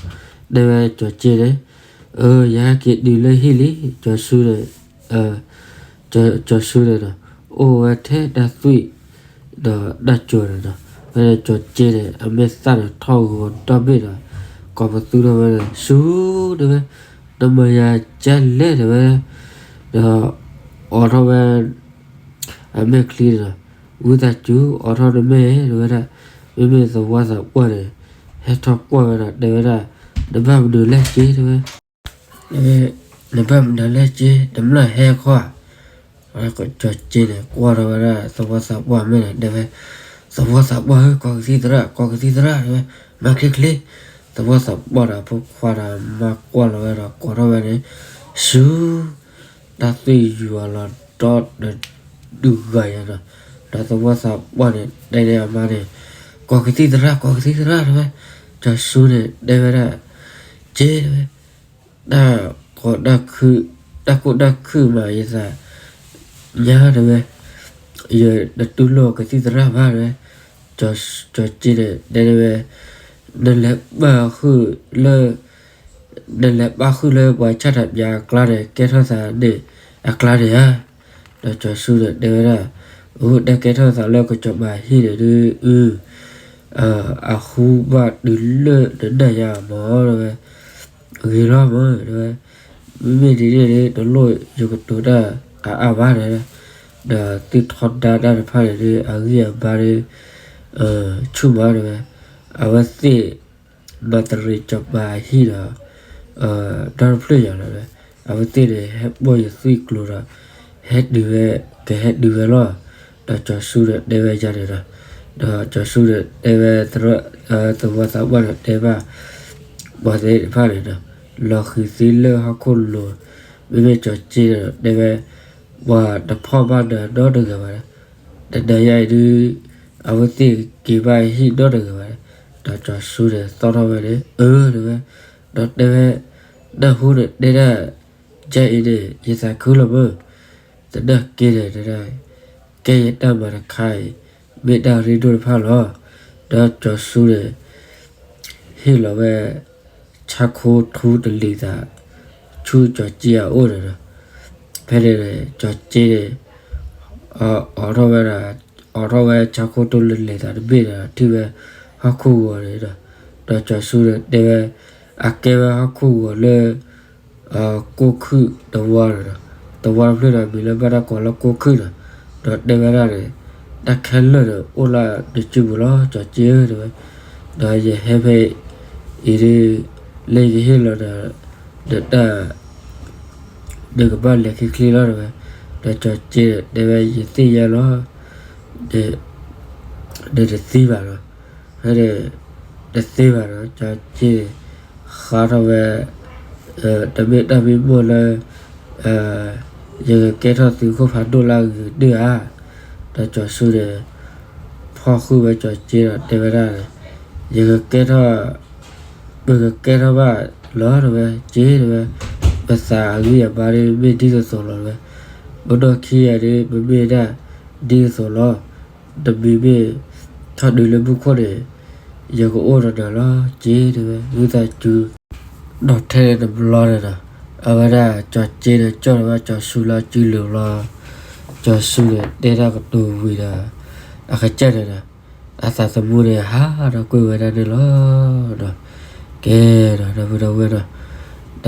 ဒီး တဲဝဲကၠီၤစ့န့ၣ်, အၢ ယဟဲက့ၤတုၤလၢဟံၣ်လံ, ကၠီၤစူန့ၣ်, ကၠီၤစူန့ၣ်ဒီး အိၣ်ဝဲထဲတၢ်သွံၣ် ဒီးတၢ်ကၠိၤန့ၣ်ဒီး ဖဲန့ၣ်ကၠီၤစ့န့ၣ် အမဲာ်သၣ်န့ၣ်ထီၣ်ဂီၤဒီဘ့ၣ်ဒီး ကိးပသူထီၣ်ဝဲန့ၣ် စူ တဲဝဲ, နမၤယၤကလဲၣ် တဲဝဲ, ဒီးအိးထီၣ်ဝဲ အမဲာ်ချံန့ၣ်ဒီး ဝံသးစူၤ အိးထီၣ်နမဲာ် တဲဝဲဒၣ်. မ့မ့ၢ်သဝီသးပှၢ်န့ၣ် ဟဲထီၣ်ကွၢ်ဝဲဒီး တဲဝဲဒၣ်, နဘၣ်မနုၤလဲၣ်စ့ တဲဝဲ, နဘၣ်မနုၤလဲၣ်စ့ တမျၢ်ဟဲခီဧါ. ကၠီၤစ့န့ၣ် ကွၢ်ထီၣ်ဝဲဒၣ်သဝီသးပှၢ်မဲာ်န့ၣ် တဲဝဲ, သဝီသးပှၢ်ဧၢ ကိးကသံၣ်သရၣ် ကိးကသံၣ်သရၣ် တဲဝဲ, မၤချ့ချ့. သဝီသးပှၢ်ဒီးအဖိခွါဒီး မၤကွၢ်လီၤဝဲဒီး ကိးထီၣ်ဝဲန့ၣ် စူ တၢ်သွံၣ်ယွၤလီၤဒီး ဒုးဂၤယၤဒီး ဒီးသဝီသးပှၢ်န့ၣ် တဲန့ၢ်အမါန့ၣ်, ကိးကသံၣ်သရၣ် ကိးကသံၣ်သရၣ် တဲဝဲ. ကၠီၤစူန့ၣ် တဲဝဲဒၣ်, စ့ တဲဝဲ, တၢ်ကိးတၢ်ခု, တၢ်ကိၢ်တၢ်ခုၣ်မး ယသးညါ တဲဝဲ, ယတတူၢ်လိာ်ကသံၣ်သရၣ်ဘၣ် တဲဝဲ. ကၠီၤစ့န့ၣ် တဲဝဲ, နလဲၤပာ်ဃုာ်လၢ နလဲၤပာ်ဃုာ်လၢပှၤဆၣ်ထးပၠးအကျါန့ၣ် ကဲထီၣ်သးန့ၣ်အကျါန့ၣ်ဧါ. ဒီးကၠီၤစူန့ၣ် တဲဝဲဒၣ်, အိၣ်တၢ်ကဲထီၣ်သးလၢကစီၤပၤဟံၣ်န့ၣ်ဒုး အဃုဘၣ်တုၤလၢနနၢ်ယါမး တဲဝဲ, ဂ့ၤလီၤမး တဲဝဲ, မ့မ့ၢ်ဒ်န့ၣ်န့ၣ် တလိၣ်ယကတိၤတၢ်အါအါဘၣ် တဲဝဲ, ဒီးသုထီဒါတၢ်တဖၣ်န့ၣ်ဒုး အဂံၢ်အဘါဒုး ဆူၣ်မး တဲဝဲ, အဝဲသ့ၣ် မၤတရံးစီၤပၤအဟံၣ်ဒီး ဒီတဖျၢၣ်ညါလီၤ တဲဝဲ, အဝဲသ့ၣ်န့ၣ် ဟဲပိာ်ယသွံၣ်ကျိၤဒီး ဟဲတုၤဝဲ, ကဟဲတုၤဝဲလီၤ. ဒီးကၠီၤစူန့ၣ် တဲဝဲယၤန့ၣ်ဒီး, ဒီးကၠီၤစူန့ၣ် တဲဝဲ သဝီသးပှၢ်န့ၣ် တဲဘၣ် ပှၤသ့ၣ်တဖၣ်န့ၣ်ဒီး လီၤဃံၤသံလၢဟီၣ်ခိၣ်လိၤ, မ့မ့ၢ်ကၠီၤစ့န့ၣ်ဒီး တဲဝဲ ပှၤတဖီၣ်ဘၣ်နၤနီတဂၤဘၣ်, တနၤယါအံၤဒုး အဝဲသ့ၣ်က့ၤဘၣ်ဟံၣ်နီတဂၤဘၣ်. ဒီးကၠီၤစူန့ၣ် သီၣ်ထီၣ်ဝဲန့ၣ် အၢ တဲဝဲ, ဒီးတဲဝဲ နၢ်ဟူန့ၣ် တဲဒၣ် ကဲအံၤန့ၣ် ယသးခုလီၤမး, သနာ်က့န့ၣ် တဲဒၣ် ကဲယတၢ်မၤတခါအံၤ မ့ၢ်တၢ်ရ့ဒိၣ်တဖၣ်လီၤ. ဒီးကၠီၤစူန့ၣ် ဟ့ၣ်လီၤဝဲ ဆါခိထူတလံၤသး ဆူကၠီၤစ့အအိၣ်န့ၣ်ဒီး ဖဲန့ၣ်န့ၣ် ကၠီၤစ့န့ၣ် အိးထီၣ်ဝဲဒၣ်, အိးထီၣ်ဝဲဆါခိထူတလံၤသးတဘ့ၣ်ဒီး ထံၣ်ဝဲဟီၣ်ခိၣ်ဂီၤန့ၣ်ဒီး, ဒီးကၠီၤစူန့ၣ် တဲဝဲ အကဲဝဲဟီၣ်ခိၣ်ဂီၤလၢ ကိၣ်ခုၣ်တဝီန့ၣ်ဒီး, တဝီတဖျၢၣ်ဒီး မံၤလၢဘၣ်တၢ်ကိးလၢကိၣ်ခုၣ်ဒီး, ဒီးတဲဝဲဒၣ်န့ၣ် တၢ်ခဲလၢာ်န့ၣ် အိၣ်လၢနစုပူၤလီၤ ကၠီၤစ့ဧၢ တဲဝဲ, ဒီးယဟဲဖဲအံၤဒုး လၢယကဟ့ၣ်လီၤဒီး နတၢ် နကဘၣ်လဲၤချ့ချ့လီၤ တဲဝဲ, ဒီးကၠီၤစ့န့ၣ် တဲဝဲ ယသ့ၣ်ညါလီၤ ဒီးတသ့ဘၣ်ဒီး, ဖဲန့ၣ် တသ့ဘၣ်ဒီး ကၠီၤစ့န့ၣ် ဃါထီၣ်ဝဲ တမ့ၢ်တၢ်မံမီၢ်လၢ ယကကဲထီၣ်သုးခိၣ်ဖးဒိၣ်လၢအဂ့ၤကတၢၢ်ဧါ. ဒီးကၠီၤစူန့ၣ် ဖီၣ်ဃုာ်ဝဲကၠီၤစ့ဒီး တဲဝဲဒၣ်န့ၣ် ယကကဲထီၣ် ပကကဲထီၣ်ဘၣ်လီၤ တဲဝဲ, စ့ တဲဝဲ, ပသးအဂံၢ်အဘါဒုးမ့ၢ်ဒ်သိးသိးလီၤ တဲဝဲ, ပနီၢ်ခံဂၤဒုး ပမ့ၢ်ဒၣ်ဒ်သိးသိးလီၤ, နမံၤမ့ၢ်ထီၣ်ဒုးလၢမူခိၣ်န့ၣ် ယကအိၣ်ဒီးနၤလီၤ စ့ တဲဝဲ, ဝံသးစူၤ ဒီးထဲန့ၣ်တဘျီန့ၣ်ဒီး အဝဲဒၣ်ကၠီၤစ့န့ၣ် ကၠီၣ်လီၤဝဲကၠီၤစူလၢစုလိၤလီၤ. ကၠီၤစူန့ၣ် တဲတၢ်ကတိၤဝံၤဒီး အကစၢ်န့ၣ်ဒီး အသးသမူန့ၣ် ဟးထီၣ်ကွံာ်ဝဲဒၣ်န့ၣ်လီၤ. ကဲဒီး ဒီပုၢ်ဒီဝဲၢ်ဒီး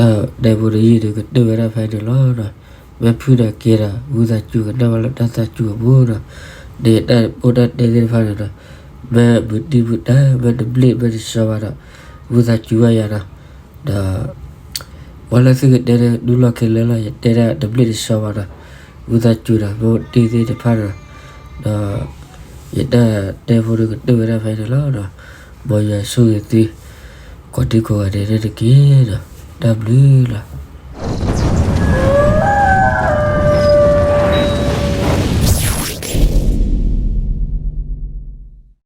တၢ်တဲဖိတယုၢ်ဒုးကတၢၢ်ဝဲဒၣ်ဖဲန့ၣ်လီၤ. မ့ၢ်ဖုၣ်ဒီးကဲဒီး ဝံသးစူၤကနၣ်ဝဲလၢတၢ်သးစူၤအပူၤဒီး ဒ်တၢ်အိၣ်တၢ်တဲသ့ၣ်တဖၣ်န့ၣ်ဒီး မ့ၢ်မုာ်တံၢ်မုာ်တၢ် မ့ၢ်တဘျ့မ့ၢ်တဆှီဘၣ်ဒီး ဝံသးစူၤဘၣ်ယၤဒီး ဒီး ပှၤလၢသုကတဲန့ၣ် ဒူလီၢ်ခဲလၢာ်လီၤ ယတဲဒၣ်တဘျ့တဆှီဘၣ်ဒီး ဝံသးစူၤဒီး မ့ၢ်တံၢ်သ့ၣ်တဖၣ်ဒီး ဒီး ယတၢ်တဲဖိဒုးကတၢၢ်ဝဲဒၣ်ဖဲန့ၣ်လီၤဒီး မ်ယွၤဆိၣ်ဂ့ၤသု ကိးဒံကိးဂၤဒဲးန့ၣ်တက့ၢ်ဒီး တၢ်ဘျုးလီၤ.